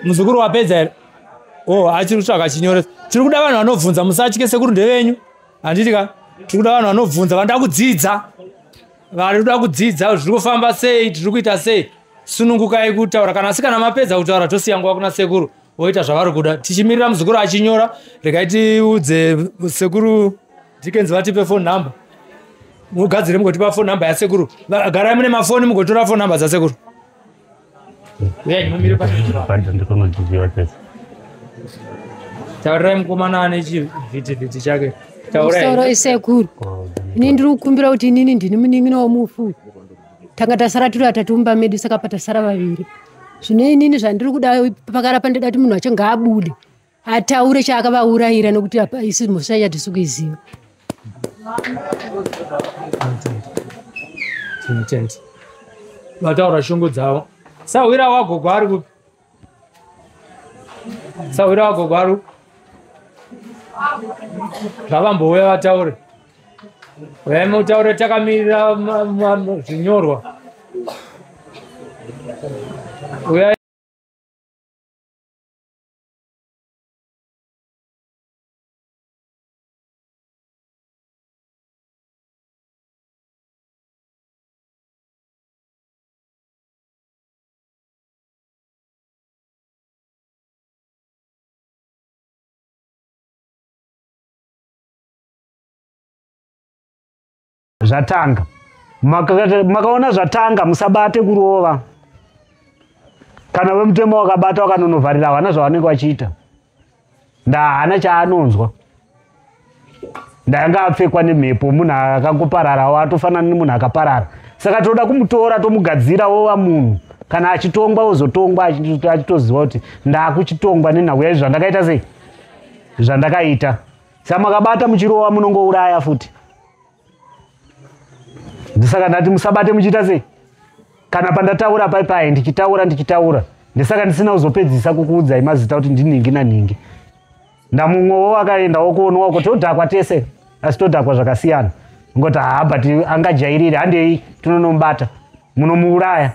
Muzukuru wapedza here? Oh, achiri kutsvaga chinyoreso. Tiri kuda vanhu vanobvunza musatye sekuru ndevenyu handiti ka tiri kuda vanhu vanobvunza vanoda kudzidza vari kuda kudzidza zviri kufamba sei tiri kuita sei sunungukai kutaura kana asi kana mapedza kutaura tosiya nguva kuna sekuru voita zvavari kuda tichimirira muzukuru achinyora regai tiudze sekuru Dickens vatipe phone number mugadzire mugotipa phone number yasekuru garai mune mafoni mugotora phone number dzasekuru uyai mumire taurirai mukomana ane chivhitivhiti chake taurai sekuru ini ndiri kukumbira kuti inini ndini munin'ina womufu tanga tasara tiri vatatu mumba medu saka patasara vaviri zvino inini zvandiri kuda pakarapa ndida kuti munhu wacho ngaabude ataure chaakavaurayira nokuti isi mhosva yatisi kuiziva. Tinotenda vataura shungu dzavo. Sahwira wagogo ari kupi? Sahwira wagogo ari kupi? Ngavambouya vataure uyai mutaure takamirira zvinyorwa uyai. Zvatanga makaona zvatanga musabate kurova kana vemutemo wakabata wakanonovharira havana zvavanenge vachiita ndahana chaanonzwa ndanga apfekwa nemhepo munhu akangoparara atofanana nemunhu akaparara saka toda kumutora tomugadzira wova munhu kana achitongwa ozotongwa achitoziva kuti ndakuchitongwa nenhau yaizvo zvandakaita sei zvandakaita saka makabata muchirova munongouraya futi ndisaka ndati musabate muchiita sei kana pandataura pai pai ndichitaura ndisaka ndisina kuzopedzisa kukuudzai mazita kuti ndinhingi nanhingi ndamumwewo akaendawo kuonowa kuti todhakwa tese asi todhakwa zvakasiyana ngoti haa but angajairire handei tinonomubata munomuuraya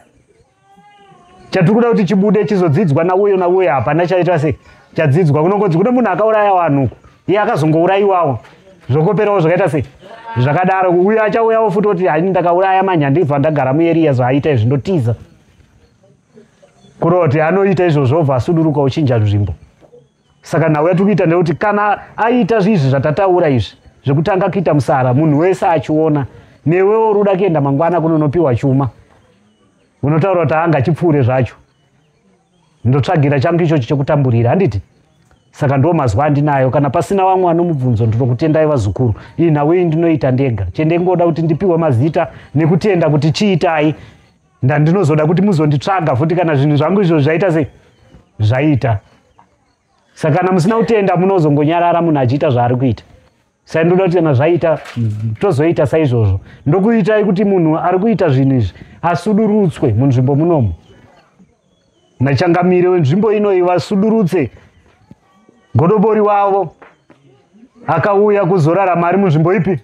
chatiri kuda kuti chibude chizodzidzwa nauyo nauyo hapana chaita sei chadzidzwa kunongonzi kune munhu akauraya vanhu uku iye akazongourayiwawo zvokoperawo zvakaita sei zvakadaro uyo achauyawo futi kuti haini ndakauraya manje handibva ndagara mueriya zvaaita izvi ndotiza kuroti anoita izvozvo obva asuduruka uchinja nzvimbo saka nhau yatiri kuita ndekuti kana aita zvizvi zvatataura izvi zvekutanga kuita musara munhu wese achiona newewo uri uda kuenda mangwana kunonopiwa chuma unotaura kuti anga chipfuure zvacho ndotsvagira changu ichocho chekutamburira handiti saka ndo mazwa andinayo kana pasina vamwe vanomubvunzo ndinokutendai vazukuru iyi nhau iyi ndinoita ndega chendingoda kuti ndipiwe mazita nekutenda kuti chiitai ndandinozoda kuti muzonditsvaga futi kana zvinhu zvangu izvo zvaita sei zvaita saka kana musina kutenda munozongonyarara munhu achiita zvaari kuita saka ndoda kuti kana zvaita tozoita saizvozvo ndokuitai kuti munhu ari kuita zvinhu izvi asudurutswe munzvimbo munomu nachangamire wenzvimbo inoyi vasudurutse godobori wavo akauya kuzorarama ari munzvimbo ipi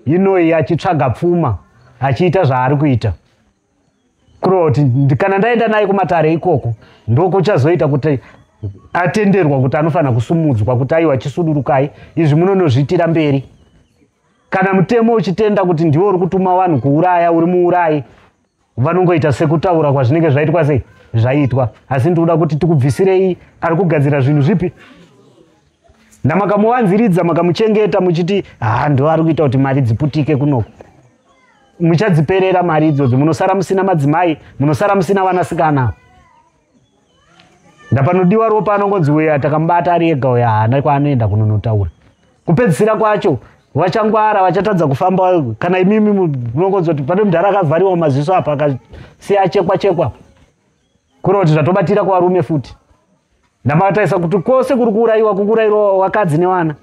inoyi achitsvaga pfuma achiita zvaari kuita. Kureva kuti kana ndaenda naye kumatare ikoko ndokuchazoita kuti atenderwa kuti anofanira kusumudzwa kuti aiwa chisudurukai, izvi munonozviitira mberi. Kana mutemo uchitenda kuti ndiwe uri kutuma vanhu kuuraya, uri muurayi, vanongoita sekutaura kwazvinenge zvaitwa sei zvaitwa. Asi ndinoda kuti tikubvisirei ari kugadzira zvinhu zvipi. Ndamakamuvanziridza makamuchengeta muchiti ha ndo ari kuita kuti mari dziputike kunoko. Muchadziperera mari idzodzo, munosara musina madzimai, munosara musina vanasikana. Ndapanodiwa ropa anongonzi uya takamubata ari ega uya haana kwaanoenda kunonotaura. Kupedzisira kwacho vachangwara vachatadza kufamba. Kana imimi munongonzi kuti pane mudhara akavhariwa maziso apa akasiya achekwa chekwa, kureva kuti zvatobatira kuvarume futi. Ndamakatarisa kuti kwose kuri kuurayiwa kukuurayirwa vakadzi nevana.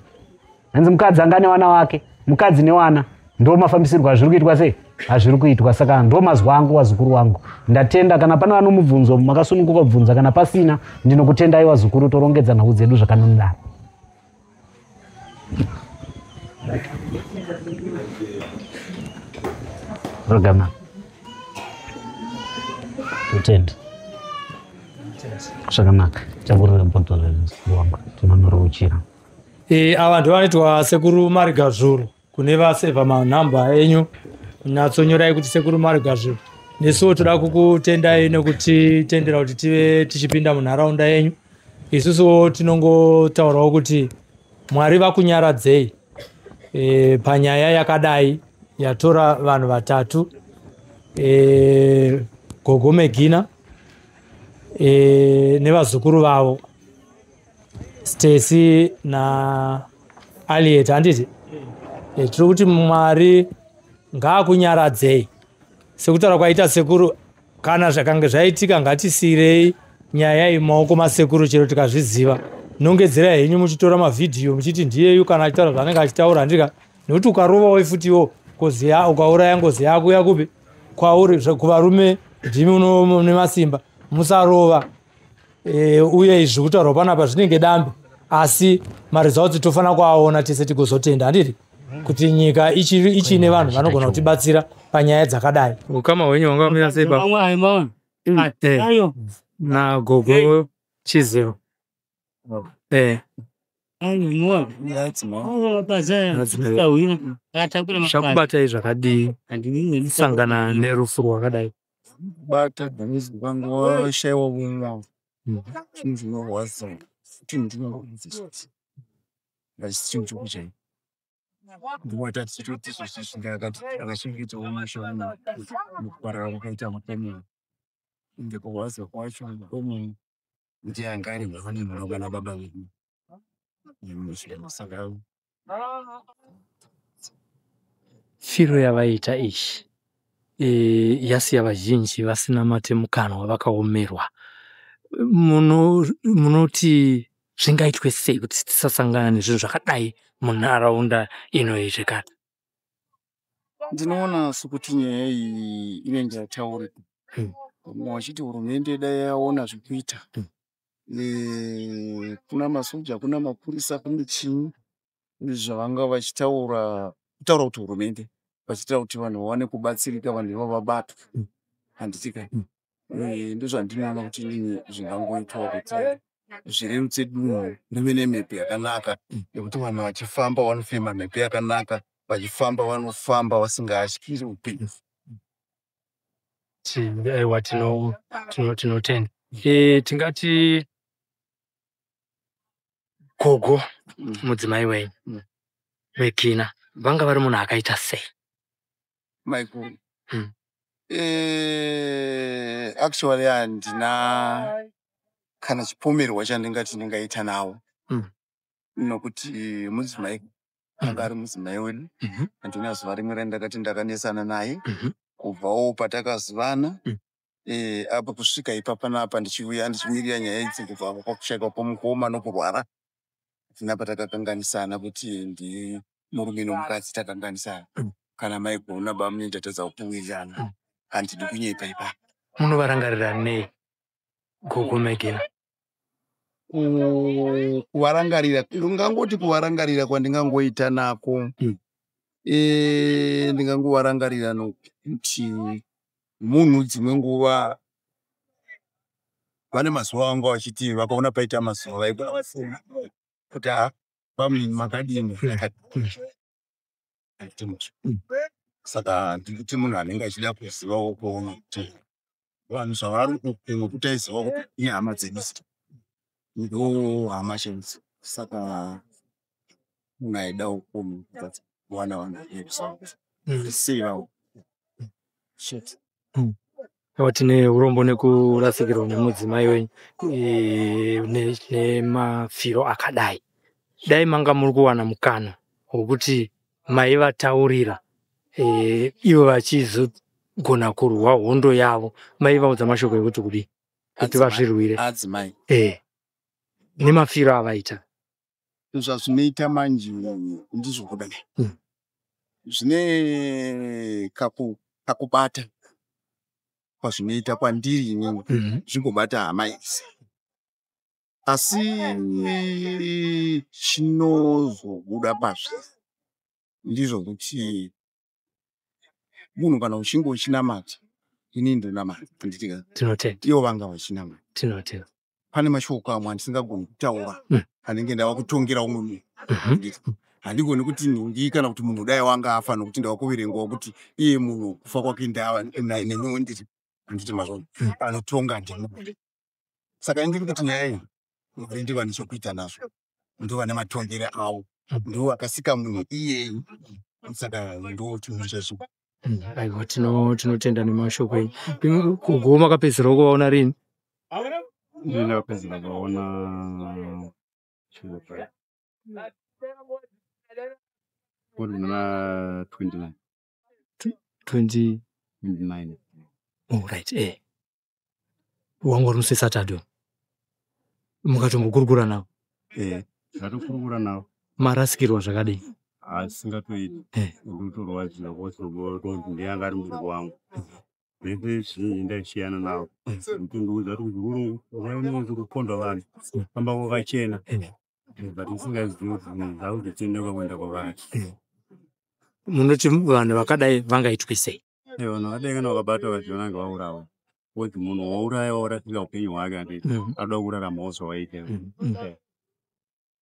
Hanzi mukadzi anga nevana wake, mukadzi nevana. Ndo mafambisirwo azviri kuitwa sei hazviri kuitwa. Saka ndo mazwa angu wazukuru wangu. Ndatenda. Kana pane vanomubvunzo makasununguka kubvunza, kana pasina ndinokutendai wazukuru, torongedza nhau dzedu zvakanonodaro. Rogama. Totenda. Zvakanaka. Chakurira bhodhoro wangu tinonorouchira. Ava ndo vanoitwa Sekuru Marigazvuru. Kune vasevha manhamba enyu nyatsonyorai kuti Sekuru Marigazvuru. Nesuwo toda kukutendai nekutitendera kuti tive tichipinda munharaunda yenyu. Isusuwo tinongotaurawo kuti Mwari vakunyaradzei panyaya yakadai yatora vanhu vatatu, Gogo Megina nevazukuru vavo Stacy na Aliet, handiti? Tiri kuti Mwari ngaakunyaradzei. Sekutaura kwaita sekuru, kana zvakange zvaitika ngatisiyirei nyaya iyi mumaoko masekuru chero tikazviziva. Nongedzerai henyu muchitora mavhidhiyo muchiti ndiyeyu kana achitaura zvaanenge achitaura, handika? Nekuti ukarovawo futiwo ngozi ya ukauraya ngozi yako yakupi kwauri, kuvarume ndimi mune masimba, musarova. Uye izvi kutaurwa panapa zvinenge dambe, asi maresults tofanira kuaona tese tigozotenda, handiti? Kuti nyika ichine vanhu vanogona kutibatsira panyaya dzakadai. Ukama hwenyu hwanga hwakamira sei baba? Na gogo Chizevo. Zvakubatai zvakadii kusangana nerufu rwakadai? Kubata dhanizi kwangu washaiwa mumwe chinhu chinorwadza, chinhu chinorwadza hachisi chinhu chokujaira. Ndobata tichitoti izvozvi akachengetawo musha uno nekuparara kwakaita mukoma, ende kurwadza kwacho mukoma ndiye anga ari hwani munoka nababa vedu. Saka firo yavaita iyi yasiya vazhinji vasina mate mukanwa, vakaomerwa. Munoti zvingaitwe sei kuti tisasangana nezvinhu zvakadai munharaunda ino iyi zvekare? Ndinoona sekuti nyaya iyi inenge yataurika. Vamwe vachiti hurumende dai yaona zvekuita. Kuna masoja, kuna mapurisa, kune chii zvavanga vachitaura, kutaura kuti hurumende vachiitira kuti vanhu vawane kubatsirika, vanhu ivavo vabatwe, handiti ka? Ndozvandinoona kuti inini zvingangoitwa kuti zvirerutse dunhu rive nemhepo yakanaka, yekuti vanhu vachifamba vanofema mhepo yakanaka, vachifamba vanofamba vasingatyiri upenyu. Aiwa, tinotenda. Tingati gogo mudzimai wenyu Megina vanga vari munhu akaita sei? Maiguru actually handina kana chipomerwa chandingati ndingaita nawo, nokuti mudzimai anga ari mudzimai wedu. Handina zuva rimwe randakati ndakanesana naye kubvawo patakazivana apo kusvika ipapa napa ndichiuya ndichimirira nyaya idzi kubva pakushaikwa kwomukoma nokurwara. Hatina patakakanganisana kuti ndi murume nomukadzi takanganisana, kana maiguru nabamunini tatadza kuwirirana. Handidi kunyepa ipapo. Munovarangarira nei gogo Megina? Kuvarangarira, ndingangoti kuvarangarira kwandingangoita nako, ndingangovarangarira nokuti Munhu dzimwe nguva vane mazuva vanga vachiti vakaona paita mazuva vaigona kuti ha pamwe makadini. Saka ndikuti munhu anenge achida kuzivawo kuona kuti vanhu zvavari nokuti aiziva kuti ihama dzedu ndo hama chaidzo. Saka munhu aidawo kuwana vanhu sei vavo chete. Aiwa, tine urombo nekurasikirwa nemudzimai wenyu nemafiro akadai. Dai manga muri kuwana mukana wekuti maivataurira, ivo vachizogona kurwa hondo yavo, maivaudza mashoko ekuti kudii kuti vazvirwire? Adzimai Nemafiro avaita. Zvazvinoita manje ndizvo kudai, zvine kakubata kwazvinoita kwandiri inini, zvingobata hama idzi, asi chinozobuda pazviri ndizvo kuti munhu kana uchinge uchinamata, inini ndinonamata, handiti ka? Tinotenda. Ivo vanga vachinamata. Tinotenda. Pane mashoko amwe andisingagoni kutaura, anenge ndava kutongera umwe munhu. Handigoni kuti nhingi kana kuti munhu dai wanga afa, nokuti ndava kuverengawo kuti iye munhu kufa kwake ndava neniwo ndiri, handiti mazvona? Anotonga ndini. Saka indiri kuti nyaya iyi Mwari ndivo vane chokuita nazvo, ndo vane matongere avo, ndo vakasika munhu iyeyi, saka ndo chinhu chacho. Aiwa, tinotenda nemashoko enyu. Gogo, makapedzisira kuvaona rini? Ndakapedzera kuvaona chiro uri muna 29. 20 29. Oh, right. Wanga uri musi weSaturday, mukatombokurukura navo? Ndatokurukura navo. Marasikirwa zvakadii? Asingatoiti, ndinotorwadziwa kozi ndiyanga ari mubereki wangu, zvese zvizhinji ndaisiyana navo, kutondiudza kuti kuchikuru kwainonzi kupondwa vanhu, famba kwakachena, but isingazivi kuti zvakuzotendeuka kuenda kwavari. Munoti vanhu vakadai vangaitwe sei? Vanhu vakadai kana vakabatwa vachiona vaurawa, kuti munhu wauraya waurasika upenyu hwake, handiti? Anoda kuraramawo zvawaita.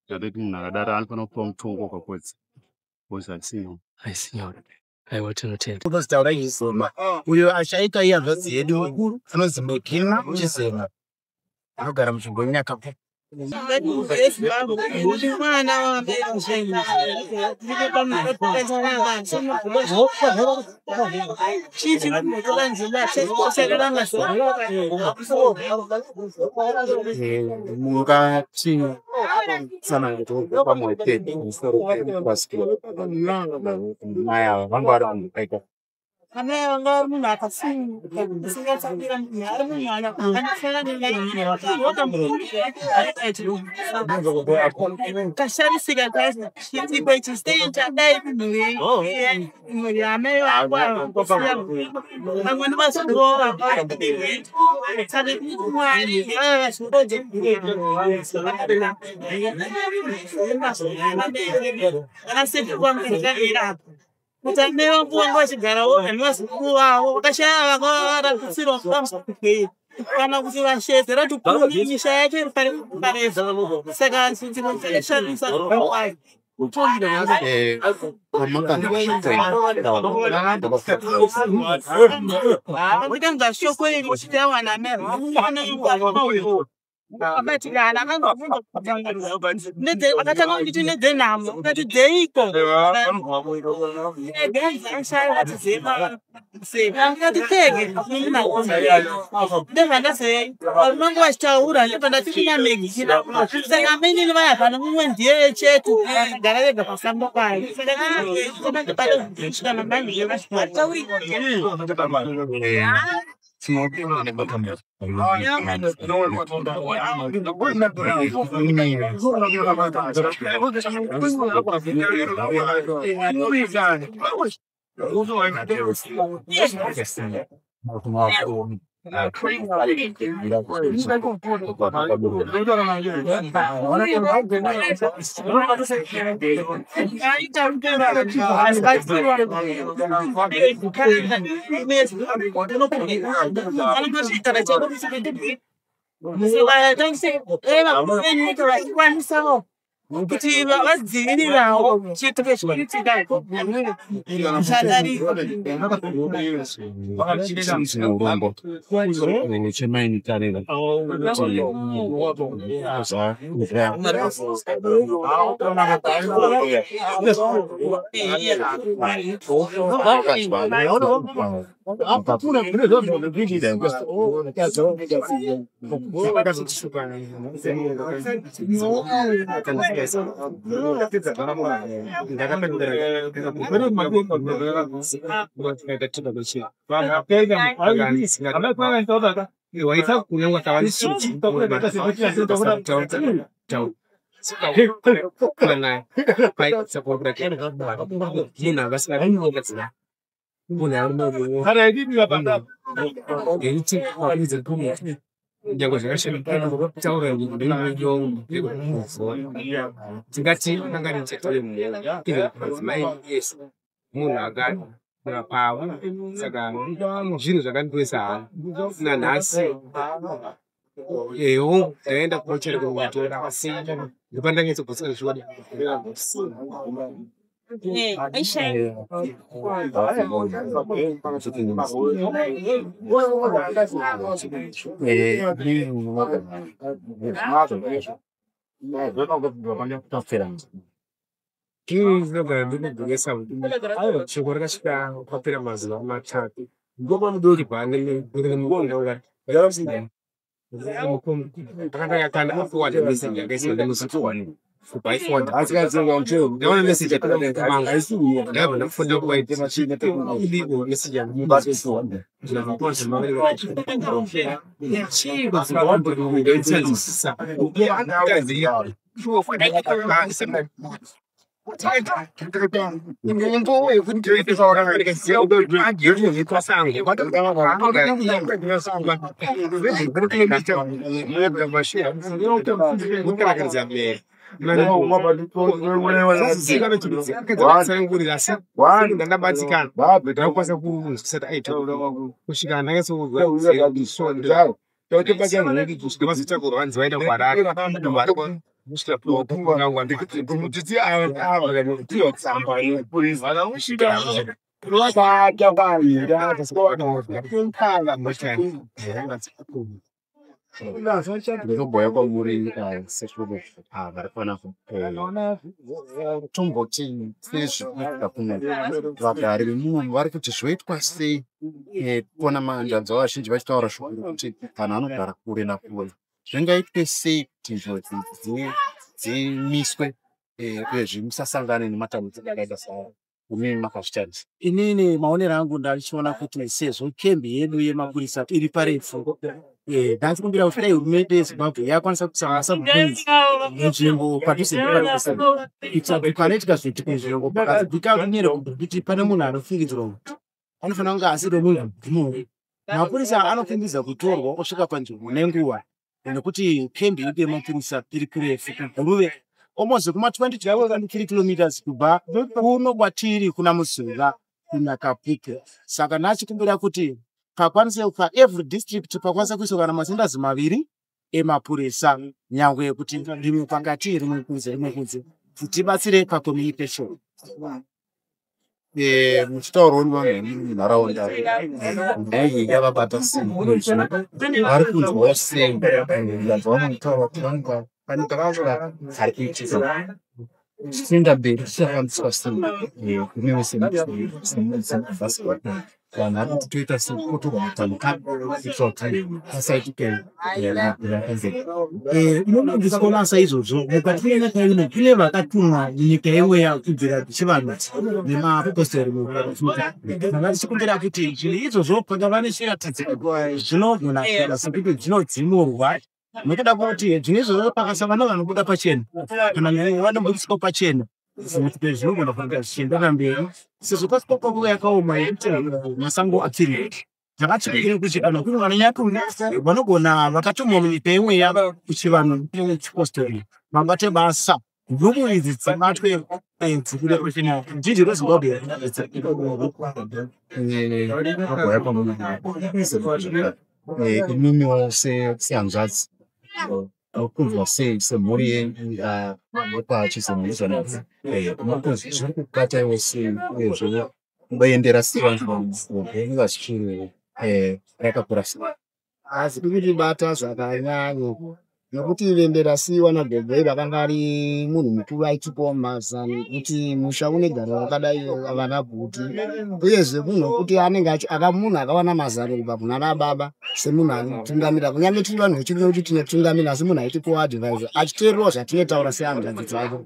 Ndatoti munhu akadaro anofanira kupiwa mutongo wakakodzera, because haisi Haisi nyore. Aiwa, tinotenda. Unonzi Taurai Chizema. Uyo achaita ihanzvadzi yedu, anonzi Megina Chizema, anogara munzvimbo yeNyakapu. Mwana Mungati tsananguro pamwe chete pamusoro pekurasikirwa mai ava, vanga vari vanhu vakaita? Amai vanga vari munhu akasununguka, asingatsakira munhu, ari munhu anofanana. Kashamisika chaizvo chiitiko ichi, sei chadai munhu mhuri amai vangu ava kusiya vamwe nevazukuru. Saka Mwari vava vazvirodze vanasekuru vangu zvakairapa kuti amai vangu vanga vachigarawo nevazukuru vavo, vakashaya vanga varapisirwa kudamuei kana kuti vashedzera kuti kumi misha yacho iri parefu, saka chiitiko chakashamisa. Ndikanzwa shoko iri uchitawana abatikana, akatanga kunditi nedzenhamo, akati dzeiko ndikati pege ndezvandazei varume vangu vachitaura, ndobva ndati kuna Megina, saka amainini vaya pano mumwe ndiye chete gara vega pasango payo, saka svika mabhangi. Kuti vadzivirirawo chiitiko chinoitika chadarika. Urombo chemainitarira Tingati madzimai ese munhu akakura pavo, saka zvinhu zvakandiwesa hana nanhasi. Ewo, ndaenda kumochari kumatora, asi ndopandanyatsogotsera zviwada. Ini ndinogara ndinogwesa shoko rakasvika kwapera mazuva 3 akatanga aforward message yakaiswa nemusi ndaona message yakamanga, ndabva ndafunda kuvaita iligo message. Ndandabatikana, ndakukwanisa kunzwisisa aita kusvika ndanyatsomazoita kurwanzi vaenda kuHarare. Ndinobhoya kwamuri sekuru vari panapa. Tomboti sezvikuitika kuno, vagari vemuno vari kuti zvoitwa sei? Kuona ndanzwa vazhinji vachitaura shoko rekuti vanhu vanogara kure nakure, zvingaitwe sei kuti njodzi dzimiswe, uyezve musasangane nematambudziko akaita saaya umimi makazvitarisa? Inini maonero angu ndachiona kuti sezvo kembi yedu yemapurisa iri parefu, ndachikumbira kuti dai hurumende yeZimbabwe yakwanisa kuisa masabhuku munzvimbo padhuze nepadhuze, kuitira kuti panoitika zviitiko nzvimbo pakadzika kuti pane munhu anofungidzirwa kuti anofanira kunge asiri munhu imomo, mapurisa anofungidza kutorwa osvika panzvimbo nenguva, nekuti kembi yedu yemapurisa iri kurefu kuGuruve, almost kuma 23 kilometers kubva kuno kwatiri kuna Muzuva kuNyakapuke. Saka ndachikumbira kuti pakwanise paevery district pakwanise kuiswa kana masendazi 2 emapurisa, nyangwe kuti rimwe pakati, rimwe kunze, rimwe kunze, kuti tibatsire pacommunication. Muchitaurawo nevanhu vemunharaunda, nhai yavabata sei? Vari kunzwawo sei? Ndanzwa vamwe vachitaura kuti vanenge pane pavanga ari kuitika tichienda mberi, tichafambiswa sei? Kunewe vanhu vari kuti toita sei kotorwa matanho kuitira kuti pasaitike? Inonondisona saizvozvo, mukati menyika ino kune vakatumwa munyika yeweya kubvira chivanhu nemapostori. Saka tichikumbira kuti zvinhu izvozvo pakava nechiratidzo zvinogona kuita sekuti zvinodzimurwa, nekuda kwekuti zvinhu izvozvo pakasava nevanobuda pachena kana vanombobiswa pachena, zvinogona kuita zvichiendera mberi, sezvo pasina panguva yakaoma yekuti masango apfirira. Zvakatsikire kuti kana kune vanonyatuna vanogona vakatumwa munyika yemweya kuchivanhu nechipostori vabate basa nhubu idzi dzibatwe dzibude pachena ndizvo reZimbabwe. Imimiwo sehanzvadzi mukunzwa sei semhuri yekwachizemuzvanadzi zviri kubataiwo sei uyezve munoendera sei vanhu venyu vachiri rakakura sei? Hazvidi kutibata zvakanyanya nokuti vende rasiiwa nagogo iri akanga ari munhu mukuru aitipawo mazano ekuti musha unegara wakadai vana guti uyezve munhu wekuti anenge munhu akawana mazano kubva kunana baba semunhu anotungamira kunyange tiri vanhu vechirume kuti tinotungamira asi munhu aitipawo advise achiteererawo zvatinotaura sehanzvadzi dzake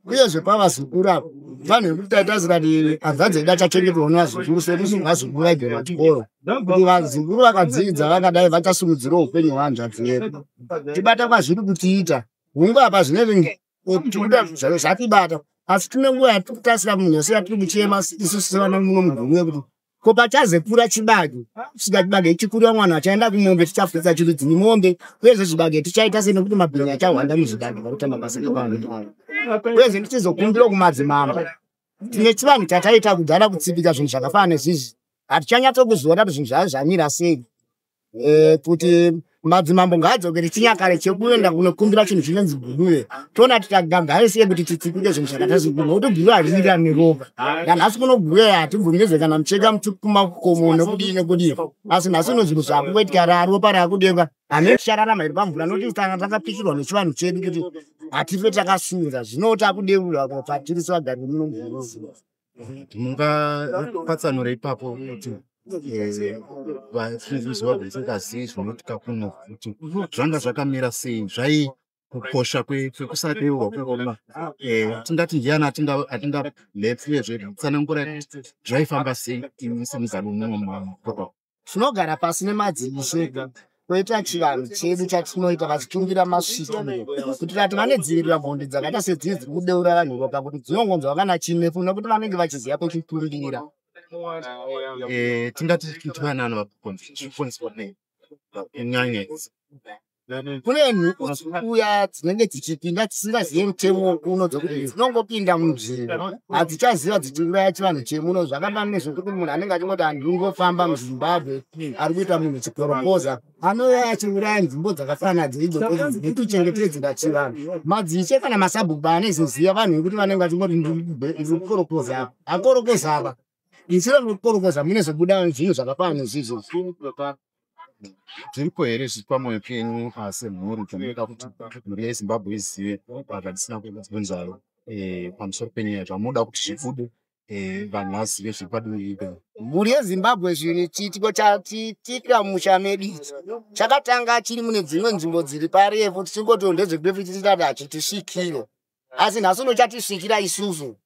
uyezve pavazukuru apa vanhu vekuti taita zikati hanzvadzi yedu achachengetwa nevazukuru sekuti vazukuru vaigara chikoro kuti vazukuru vakadzidza vakadai vachasimudzirawo upenyu hwehanzvadzi yedu tibata kwazviri kutiita hungu apa zvinenge tikuda zvatibata asi tine nguva yatiri kutasira munhu wese yatiri kuchema isusu sevana muno mugumi yekuti ko pachazekura chibage kusvika chibage chikurira mwana achaenda kumombe tichafudza chirudzii mombe uyezve zvibage tichaita sei nekuti mabhinya achahwanda muzvibage vakuita mabasa evanhu uyezve ndichizokumbira kumadzimambo tine chivanhu chataita kudhara kutsipika zvinhu zvakafanana nezvizvi hatichanyatsokuziona kuti zvinhu zvayo zvamira sei kuti madzimambo ngaadzokere chinyakare chekuenda kunokumbira chinhu chinonzi guruve toona tikagagare sei kuti titsipike zvinhu zvakaita seguruve nokuti guruve hariwirirani neropa nanhasi kuno guruve hatibvumidzwe kana mucheka mumakomo nekudii nekudii asi nhasi uno zvinhu zvakungoitika raropa rakudenga hamene tichararama here pamvura nokuti tanga takapikirwa nechivanhu chedu kuti hatife takasunza zvino takudeurwa patiri sevagari vemuno muguruve Mungapatsanura ipapo kuti vazimbabwe isingazivi zvinoitika kuno kuti zvanga zvakamira sei zvai kukosha kwekusadeurwa kweropa tingati ndiani atingamhepfu uyezve tsanangura kuti zvaifamba sei imi semuzano muno Tinogara pasi nemadzishe toita chivanhu chedu chatinoita vachikumbira masvikiro kuitira kuti vanodzivirira mhondi dzakaita sedzii dziri kudeura vanhu ropa kuti dzinongonzwa kana chimefu nekuti vanenge vachiziva pekukumbira. Tingati tivanani vakukonzwa nei kunyanya idzi? Kune nhuku dzikuuya dzinenge dzichipinda dzisingazive mutemo wekuno dzekuti dzinongopinda munzvimbo hadzichaziva dzichiuraya chivanhu chemuno zvakafanana nezvekuti munhu anenge achingoti handingofamba muZimbabwe ari kuita munhu chikorokoza anouya achiuraya nzvimbo dzakafanana dzeidzo dzekuchengetedzera chivanhu madzishe kana masabhuku anezoziva vanhu vekuti vanenge vachingoti ndiri kukorokoza apa akorokoza apa isiro mukorokoza munezobuda zvinhu zvakafanana nezvizvo. Zviripo here zviri pamwoyo penyu semhuri zvamunoda kuti mhuri yeZimbabwe izive zvatisina kubvunzawo pamusoro penyaya zvamunoda kuti zvibude vanhu vazive zviri padivi penyu? Mhuri yeZimbabwe zvinhu chiitiko chatiitika mumusha medu ichi chakatanga chiri mune dzimwe nzvimbo dziri parefu tichingoti ndezvekurefu tichitati hachitisvikire asi nhasi uno chatisvikira isusu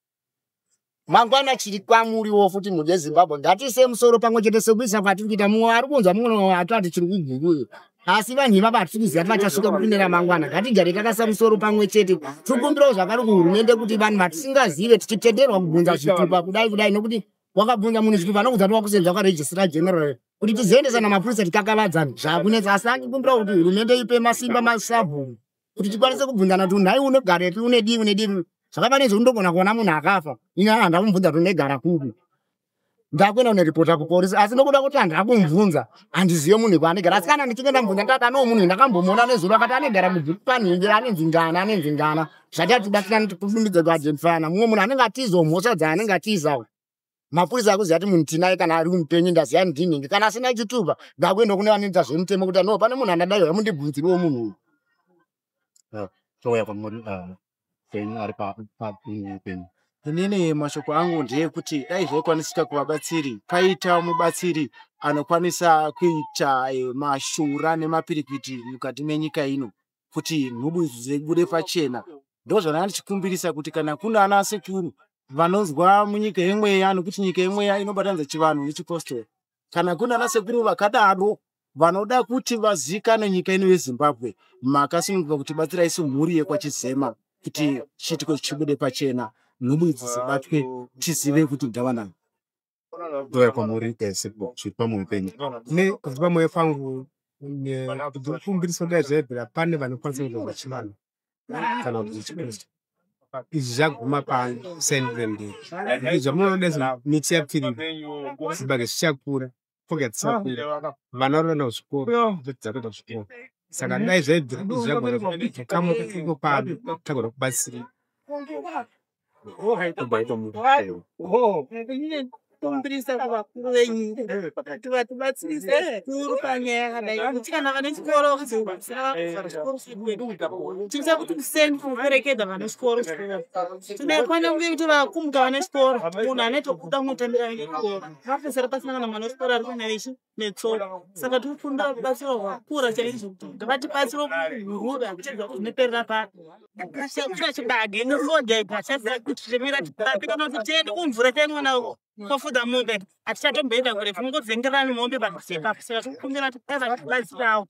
mangwana chiri kwamuriwo futi mhuri yeZimbabwe ngatiise musoro pamwe chete sekuisa kwatiri kuita mumwe ari kunzwa mumwe atati chiri kuguruyo asi vanhu ivava hatisi kuziva kuti vachasvika kupi neramangwana ngatigare takaisa musoro pamwe chete tikumbirawo zvakare kuhurumende kuti vanhu vatisingazive tichitenderwa kubvunza zvitupa kudai kudai nokuti wakabvunza munhu zvitupa anokuudza kuti wakusenza kwaregistrar general kuti tizoendesa namapurisa tikakavadzana zvakunetsa asi andikumbirawo kuti hurumende ipe masimba masabhuku kuti tikwanise kubvunzana kuti nhai unogarepi unedii unedii zvakafanana nezvekuti ndogona kuona munhu akafa ini handamubvunza kuti unegara kupi ndakuenda kunoripota kupolisi asi nokuda kuti handina kumubvunza handizive munhu kwaanegara asi kana ndichinge ndamubvunza ndati anoo munhu ndakambomuona nezuro akati anegara panhingi anenzi ngana anenzi ngana zvati atibatsirani tikudumbidze kuidentifyana mumwe munhu anenge atizawo mhosva dzaanenge atizawo mapurisa akuziva kuti munhu tinaye kana ari mupenyu ndaziva ndinhingi kana asina chitupa ndakuenda kune vanoita zvemutemo kuti no pane munhu andadai vamundibvunzirewo munhu uyu. Touya kwamuri penyu ari penyu. Inini mashoko angu ndeyekuti dai zvaikwanisika kuvabatsiri paita mubatsiri anokwanisa kuita mashura nemapiripiti mukati menyika ino kuti nhubu idzi dzibude pachena. Ndozvandanga ndichikumbirisa kuti kana kuna ana sekuru vanonzwa munyika yemweya nokuti nyika yemweya inobatanidza chivanhu nechipostori kana kuna ana sekuru vakadaro vanoda kuti vazikanwe nyika ino yeZimbabwe makasununguka kuti batsirai semhuri yekwaChizema kuti chiitiko chibude pachena nhubu idzi dzibatwe tizive kuti ndavanani. Ndouya kwamuri zviri pamwoyo penyu. Ne kubva pamwoyo pangu ndikumbiriso dai zvaibvira pane vanokwanisa kuita zvechivanhu kana kuti zvechikristu. Izvi zvaguma pano kusaenderera mberi. Nekuti zvamunoona dai miti yapfirira, zvibage zvichakura, foga dzichakura, vana vari kuenda kuzvikoro, ndodzidza kuenda kuzvikoro. Saka dai zvaibvira izvi zvagona kukamuka iko pano tagona kubatsirika. Kumbirisa kuvakuru venyika kuti vatibatsirise zvikuru panyaya yakadai kuti kana vane chikoro vazobatsira vakuvhara chikoro chedu tinoita kuti kuseni kuperekedza vane chikoro tinekwana kunge kuti vakumuka vane chikoro munhu anotobuda kunotambira vane chikoro vapesera pasina kana mwana wechikoro ari kuenda vechi netsoka saka tiri kuda rubatsiro rwakura chaizvo kuti vatibatsire kuhurura kuchedza kuti zvinoperera papi kuda chibage nefodya ipachaziva kuti chemira papi kana kuti tiende kumvura tainoona kofudza mombe hatichatomboenda kure tinongodzengerana mombe padhuze ipapo saka tikukumbira kuti dai vatibatsirawo.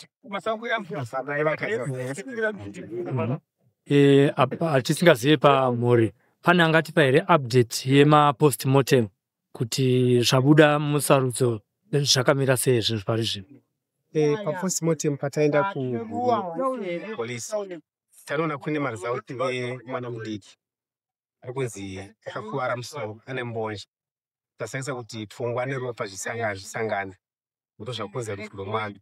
Hatisingazive pamhuri pane angatipa here update yemapostmortem kuti zvabuda musarudzo zvakamira sei zvinhu pari zvino? Papostmortem pataenda kupolice tanoona kune maresult emwana mudiki ari kunzi akakuvara musoro ane mbonje. Tasanganisa kuti pfungwa neropa zvisangane ndo zvakonzera rufu rwemwana,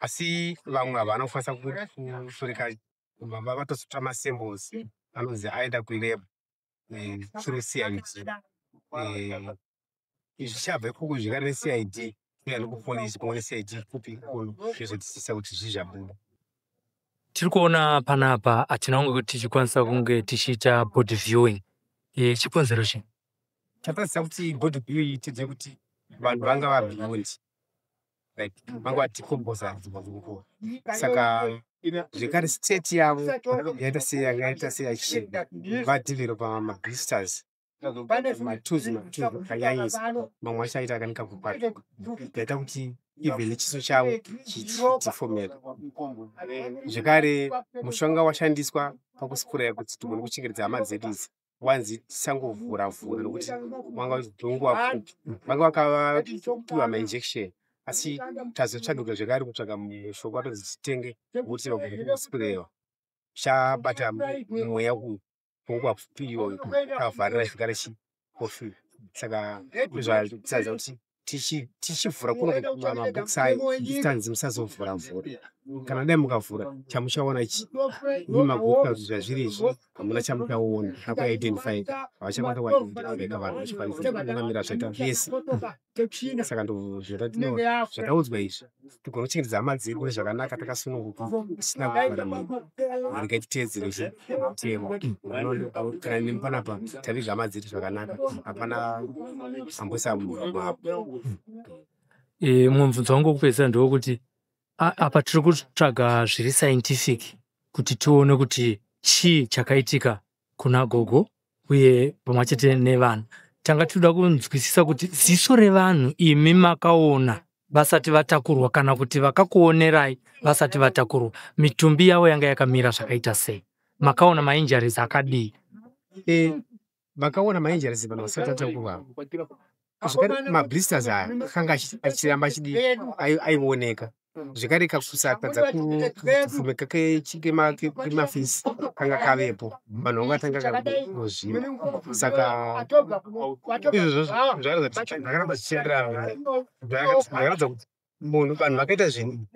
asi vamwe havana kukwanisa kutoreka, vatozotora masamples anonzi aenda kulab through CID. Izvi zvichabva ikoko zvekare neCID kuya nekupolisi pamwe neCID kupi ikoko zvizotisisa kuti zvii zvabuda. Tiri kuona panapa hatina kunge tichikwanisa kunge tichiita body viewing. Chikonzero chii? Chatadzisa kuti body viewing iite kuti vanhu vanga vabeyond like vanga vaticomposa dzimwe dzenguva, saka zvekare state yavo yaita sei yanga yaita sei yachinja, vadevelopa mablisters matuzi matuzi akanyanyisa, mamwe acho aita akanika kukwatuka, yaita kuti even nechiso chavo chideformeka. Zvekare mushonga washandiswa pakuspraya kuti tigone kuchengetedza hama dzedu idzi wanzi tisangovhura vhura nokuti wanga wenguva pfupi, vanga vakavapiwa mainjection, asi tazotsvagirwa zvekare kutsvaga mushonga watonzi titenge wekuti vagone kusprayiwa chabata mweya uyu kwenguva pfupi iyoyo tavharira zvekare chikofi. Saka ndozvatadza kuti tichivhura kuno mabhokisi ayo tanzi musazovhura vhura, kana dai mukavhura chamuchaona ichi imi mabhokisi kuti zvazviri izvi hamuna chamuchaona akuidentify, havachakwanisa kuidentifyka vanhu vachikwanisa kunamira zvaita vese. Saka ndo zvataudzwa izvi tigone kuchengetedza hama dzedu zvakanaka takasununguka tisina kuvhara mhiko. Regai titeedzere mutemo kana nemi panapa taviga hama dzedu zvakanaka, hapana amboisa munhu apo. Mumwe mubvunzo wangu wekupedzisira ndewekuti apa tiri kutsvaga zviri scientific kuti tione kuti chii chakaitika kuna gogo uye pamwe chete nevanhu. Tanga tinoda kunzwisisa kuti ziso revanhu imi makaona vasati vatakurwa kana kuti vakakuonerai vasati vatakurwa, mitumbi yavo yanga yakamira zvakaita sei? Makaona mainjuries akadii? Vakaona mainjuries vanhu vasati vatakurwa, zvekare mablisters aya akanga achiramba achidi aioneka, zvekare kakusatadza kufumika kemafisi kanga kavepo, vanhu vanga vatanga kuzvimba. Saka izvozvo zvakaramba zvichienderana, zvakaratidza kuti munhu vanhu vakaita zvinhu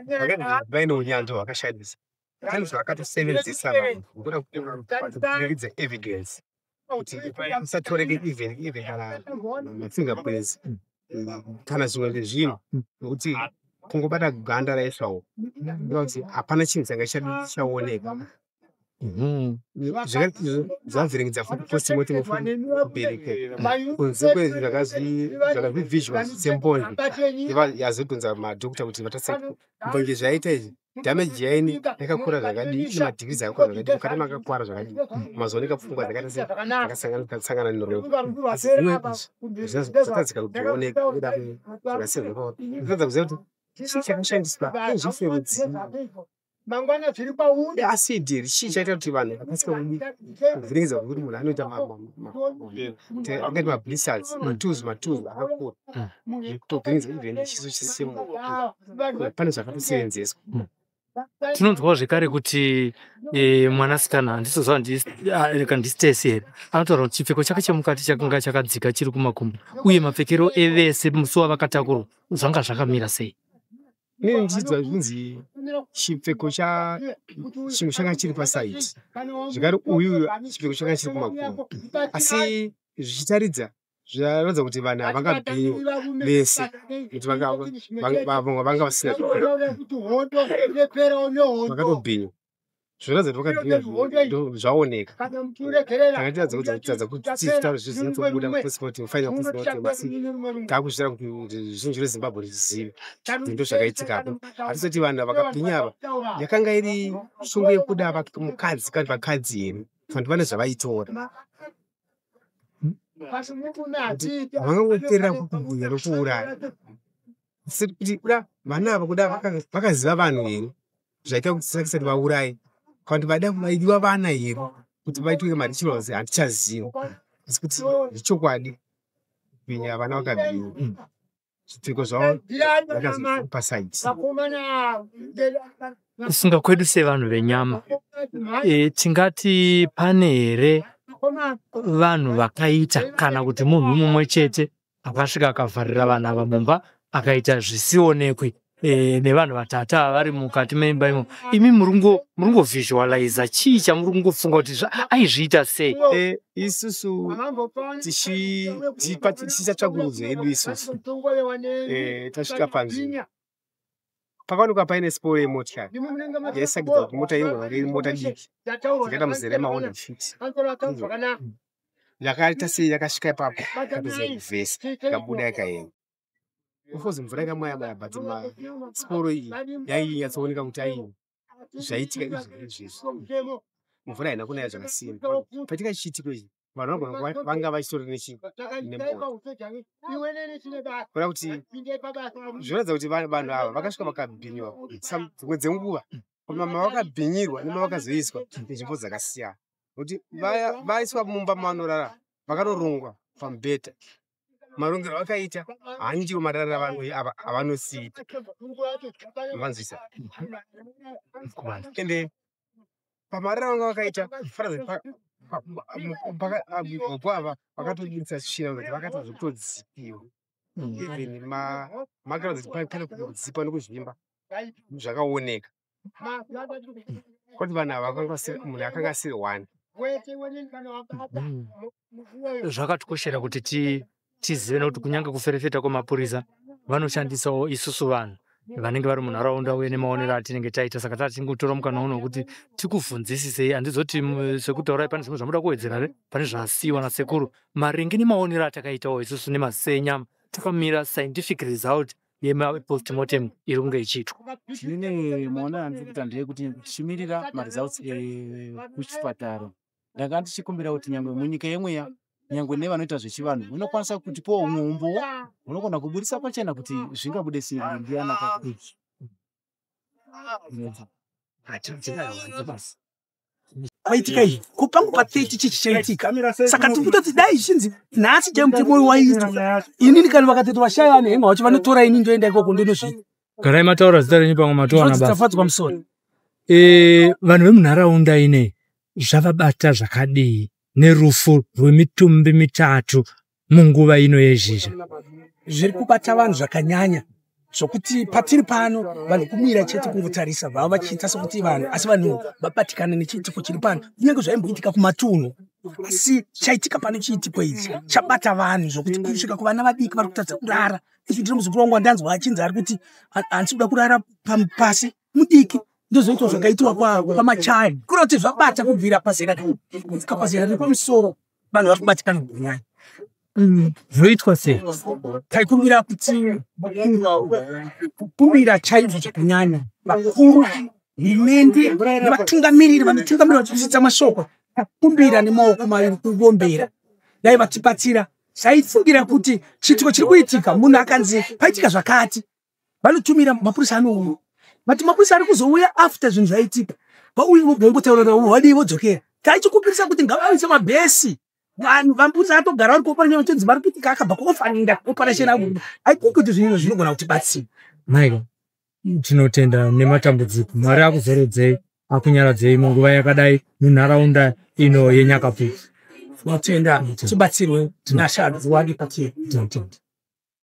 vaine unyanzvi hwakashandisa pane zvavakatosevenzesa vanhu nekuda kuridza evidence kuti musatoreke even kana mafingerprints kana zvimwe zvezvinhu, nokuti kungobata ganda raiswawo kuti hapana chinhu changa chaoneka. Zvavhiringidza futi postmortem futi kubereka kunze kwezvakazvivhizhwa sembonje yazodhonza madhokota kuti vatarise mbonje zvaita izvi damage yaini yakakura zvakadii, ine madhigiri akakura zvakadii, mukati makakwara zvakadii, mazooneka pfungwa dzakaita sei dzakasangana neropa, asi zvimwe izvi zvatadzika kuoneka nekuda zvakasiyana. Zvatadza kuziva kuti chii chakashandiswa nezvife rudzii. Acid here chii chaita kuti vanhu vakasika kuvhiringidza kuti munhu anoita angaita mablisters, matools matools akakura zvekutovhiringidza even chiso chemunhu. Pane zvakatoseenzeswa. Tinonzwawo zvekare kuti mwanasikana, handisozva ndiStacey here, anotaura kuti chipfeko chake chemukati chakanga chakadzika chiri kumakumbo, uye mapfekero evese musi wavakatakurwa zvanga zvakamira sei? Inini ndichidzwa zvinzi chipfeko cha chimwe changa chiri pasaidi, zvekare uyuyu chipfeko changa chiri kumakumbo, asi zvichitaridza zvaratidza kuti vanhu havangabhinyiwa vese nekuti vamwe vanga vasina vakatobhinywa. Zvoratidza kuti vakabhinywa ndo zvaoneka. Tanga tadza kutadza kuti titaure zvizinyatsobuda postmortem, final postmortem, asi takuzviita kuti ruzhinji rweZimbabwe rizive kuti ndo zvakaitikapo. Hatisati vanhu vakabhinya ava yakanga iri shungu yekuda mukadzi kana vakadzi here, vanhu vane zvavaitora havangangoperera kukubhinya nokuuraya, asi kuti kuda vana ava kuda vakaziva vanhu here zvaita kuti tisati vauraye, kana kuti vaida vaidiwa vana here kuti vaitwe marituals, handichaziva. Asi kuti zvechokwadi kubhinya vana vakabhinya, zvipfeko zvavo zvakazoiswa pasaidi. Kufunga kwedu sevanhu venyama, tingati pane here vanhu vakaita, kana kuti munhu mumwe chete akasvika akavharira vanhu ava mumba akaita zvisionekwi nevanhu vatatu ava vari mukati meimba imo? Imi muri kungovhisualiza chii chamuri kungofunga kuti aizviita sei? Isusu tichiita tsvakurudzo yedu isusu, tasvika panzvimbo pakaonekwa paine siporo yemotikari yaisakidza kuti mota inogona kunge iri mota diki dzakaita muzera yemaHonda Fit. Yakaita sei yakasvika ipapo ikatoziva kuvhesa ikabuda yakaenda. Of course mvura yakamwaya mwaya, but siporo iyi yainyatsooneka kuti ai zvaitika izvo izvezvi. Mvura haina kunaya zvakasimba. Paitika chiitiko ichi vanhu vanogona kuva vanga vachitori nemoto, kuda kuti zvinoratidza kuti vanhu ava vakasvika vakabhinyiwa. Dzimwe dzenguva mavakabhinyirwa nemavakazoiswa nzvimbo dzakasiyana, nokuti vaiswa mumba mavanorara vakanorongwa pamubhedha. Marongero avakaita handiwo marariro avanosiita, vanzwisa? Ende pamariro avanga vakaita, gogo ava vakatobudisa tsvina kuti vakaita zvekutodzipiwa, even makaratidza kuti pane kudzipa nekuzvimba zvakaoneka kuti vanhu ava munhu akanga asiri one. Zvakatikoshera kuti tizive, nekuti kunyange kuferefeta kwemapurisa vanoshandisawo isusu vanhu vanenge vari munharaunda uye nemaonero atinenge taita. Saka tatingotora mukana uno wekuti tikubvunzisisei. Handizoti sekutaurai pane zvimwe zvamuda kuwedzera re pane zvasiyiwa nasekuru maringe nemaonero atakaitawo isusu nemaziso enyama takamira scientific result yemapostmortem iri kunge ichiitwa. Inini maonero andiri kuita ndeyekuti tichimirira maresults ekuchipatara, ndanga ndichikumbira kuti nyangwe munyika yemweya, nyangwe nevanoita zvechivanhu, munokwanisa kutipawo humwe umbowo hunogona kubudisa pachena kuti zvingabude sei kuti ndiani akaita. Kwaitika izvi kupangu pa30 chichi chaitika, saka tiri kutoti dai zvichinzi nhasi chai mutemo waitwa, inini kana vakatoti vashaya nehenga vacho vanotora ini ndoenda ikoko ndinozviita. Garai mataura zita renyu pamwe matowana basa. Tafadzwa Musori. Vanhu vemunharaunda inei zvavabata zvakadii nerufu rwemitumbi mitatu munguva ino yezhizha? Zviri kubata vanhu zvakanyanya, zvokuti patiri pano vanhu kumira chete kungotarisa, vava vachiita sekuti vanhu, asi vanhu vabatikana nechiitiko chiri pano. Kunyange zvaimboitika kumatunhu, asi chaitika pano chiitiko ichi chabata vanhu zvokuti kusvika kuvana vadiki vari kutadza kurara. Izvi ndiri muzukuru wangu wandanzwa achinzi ari kuti handisi kuda kurara pasi mudiki, ndozoitwa zvakaitwa kwamachaya. Kureva kuti zvabata kubvira pazera kusvika pazera repamusoro, vanhu vari kubatikana kunyanya. Zvoitwa sei? Taikumbira kuti kukumbira chaizvo zvakanyanya vakuru, hurumende nevatungamiriri vanotungamirira vachisvitsa mashoko, takumbira nemaoko maviri kuvombera dai vatibatsira. Taifungira kuti chiitiko chiri kuitika, munhu akanzi paitika zvakati, vanotumira mapurisa anouya. But mapurisa ari kuzouya after zvinhu zvaitika, vauye vobongotaura navo, vadii vodzokera. Taichikumbirisa kuti ngavaise mabhesi vanhu vambudzi atogara vari kuoperation, vachinzi vari kuitika akabva kuofaninda operation avo. I think kuti zvinhu zvinogona kutibatsira. Maika, tinotenda nematambudziko. Mwari akuzorodzei, akunyaradzei munguva yakadai munharaunda ino yeNyakapuku. Tinotenda, tibatsirwe, tinasha dziwadi patiri. Tinotenda.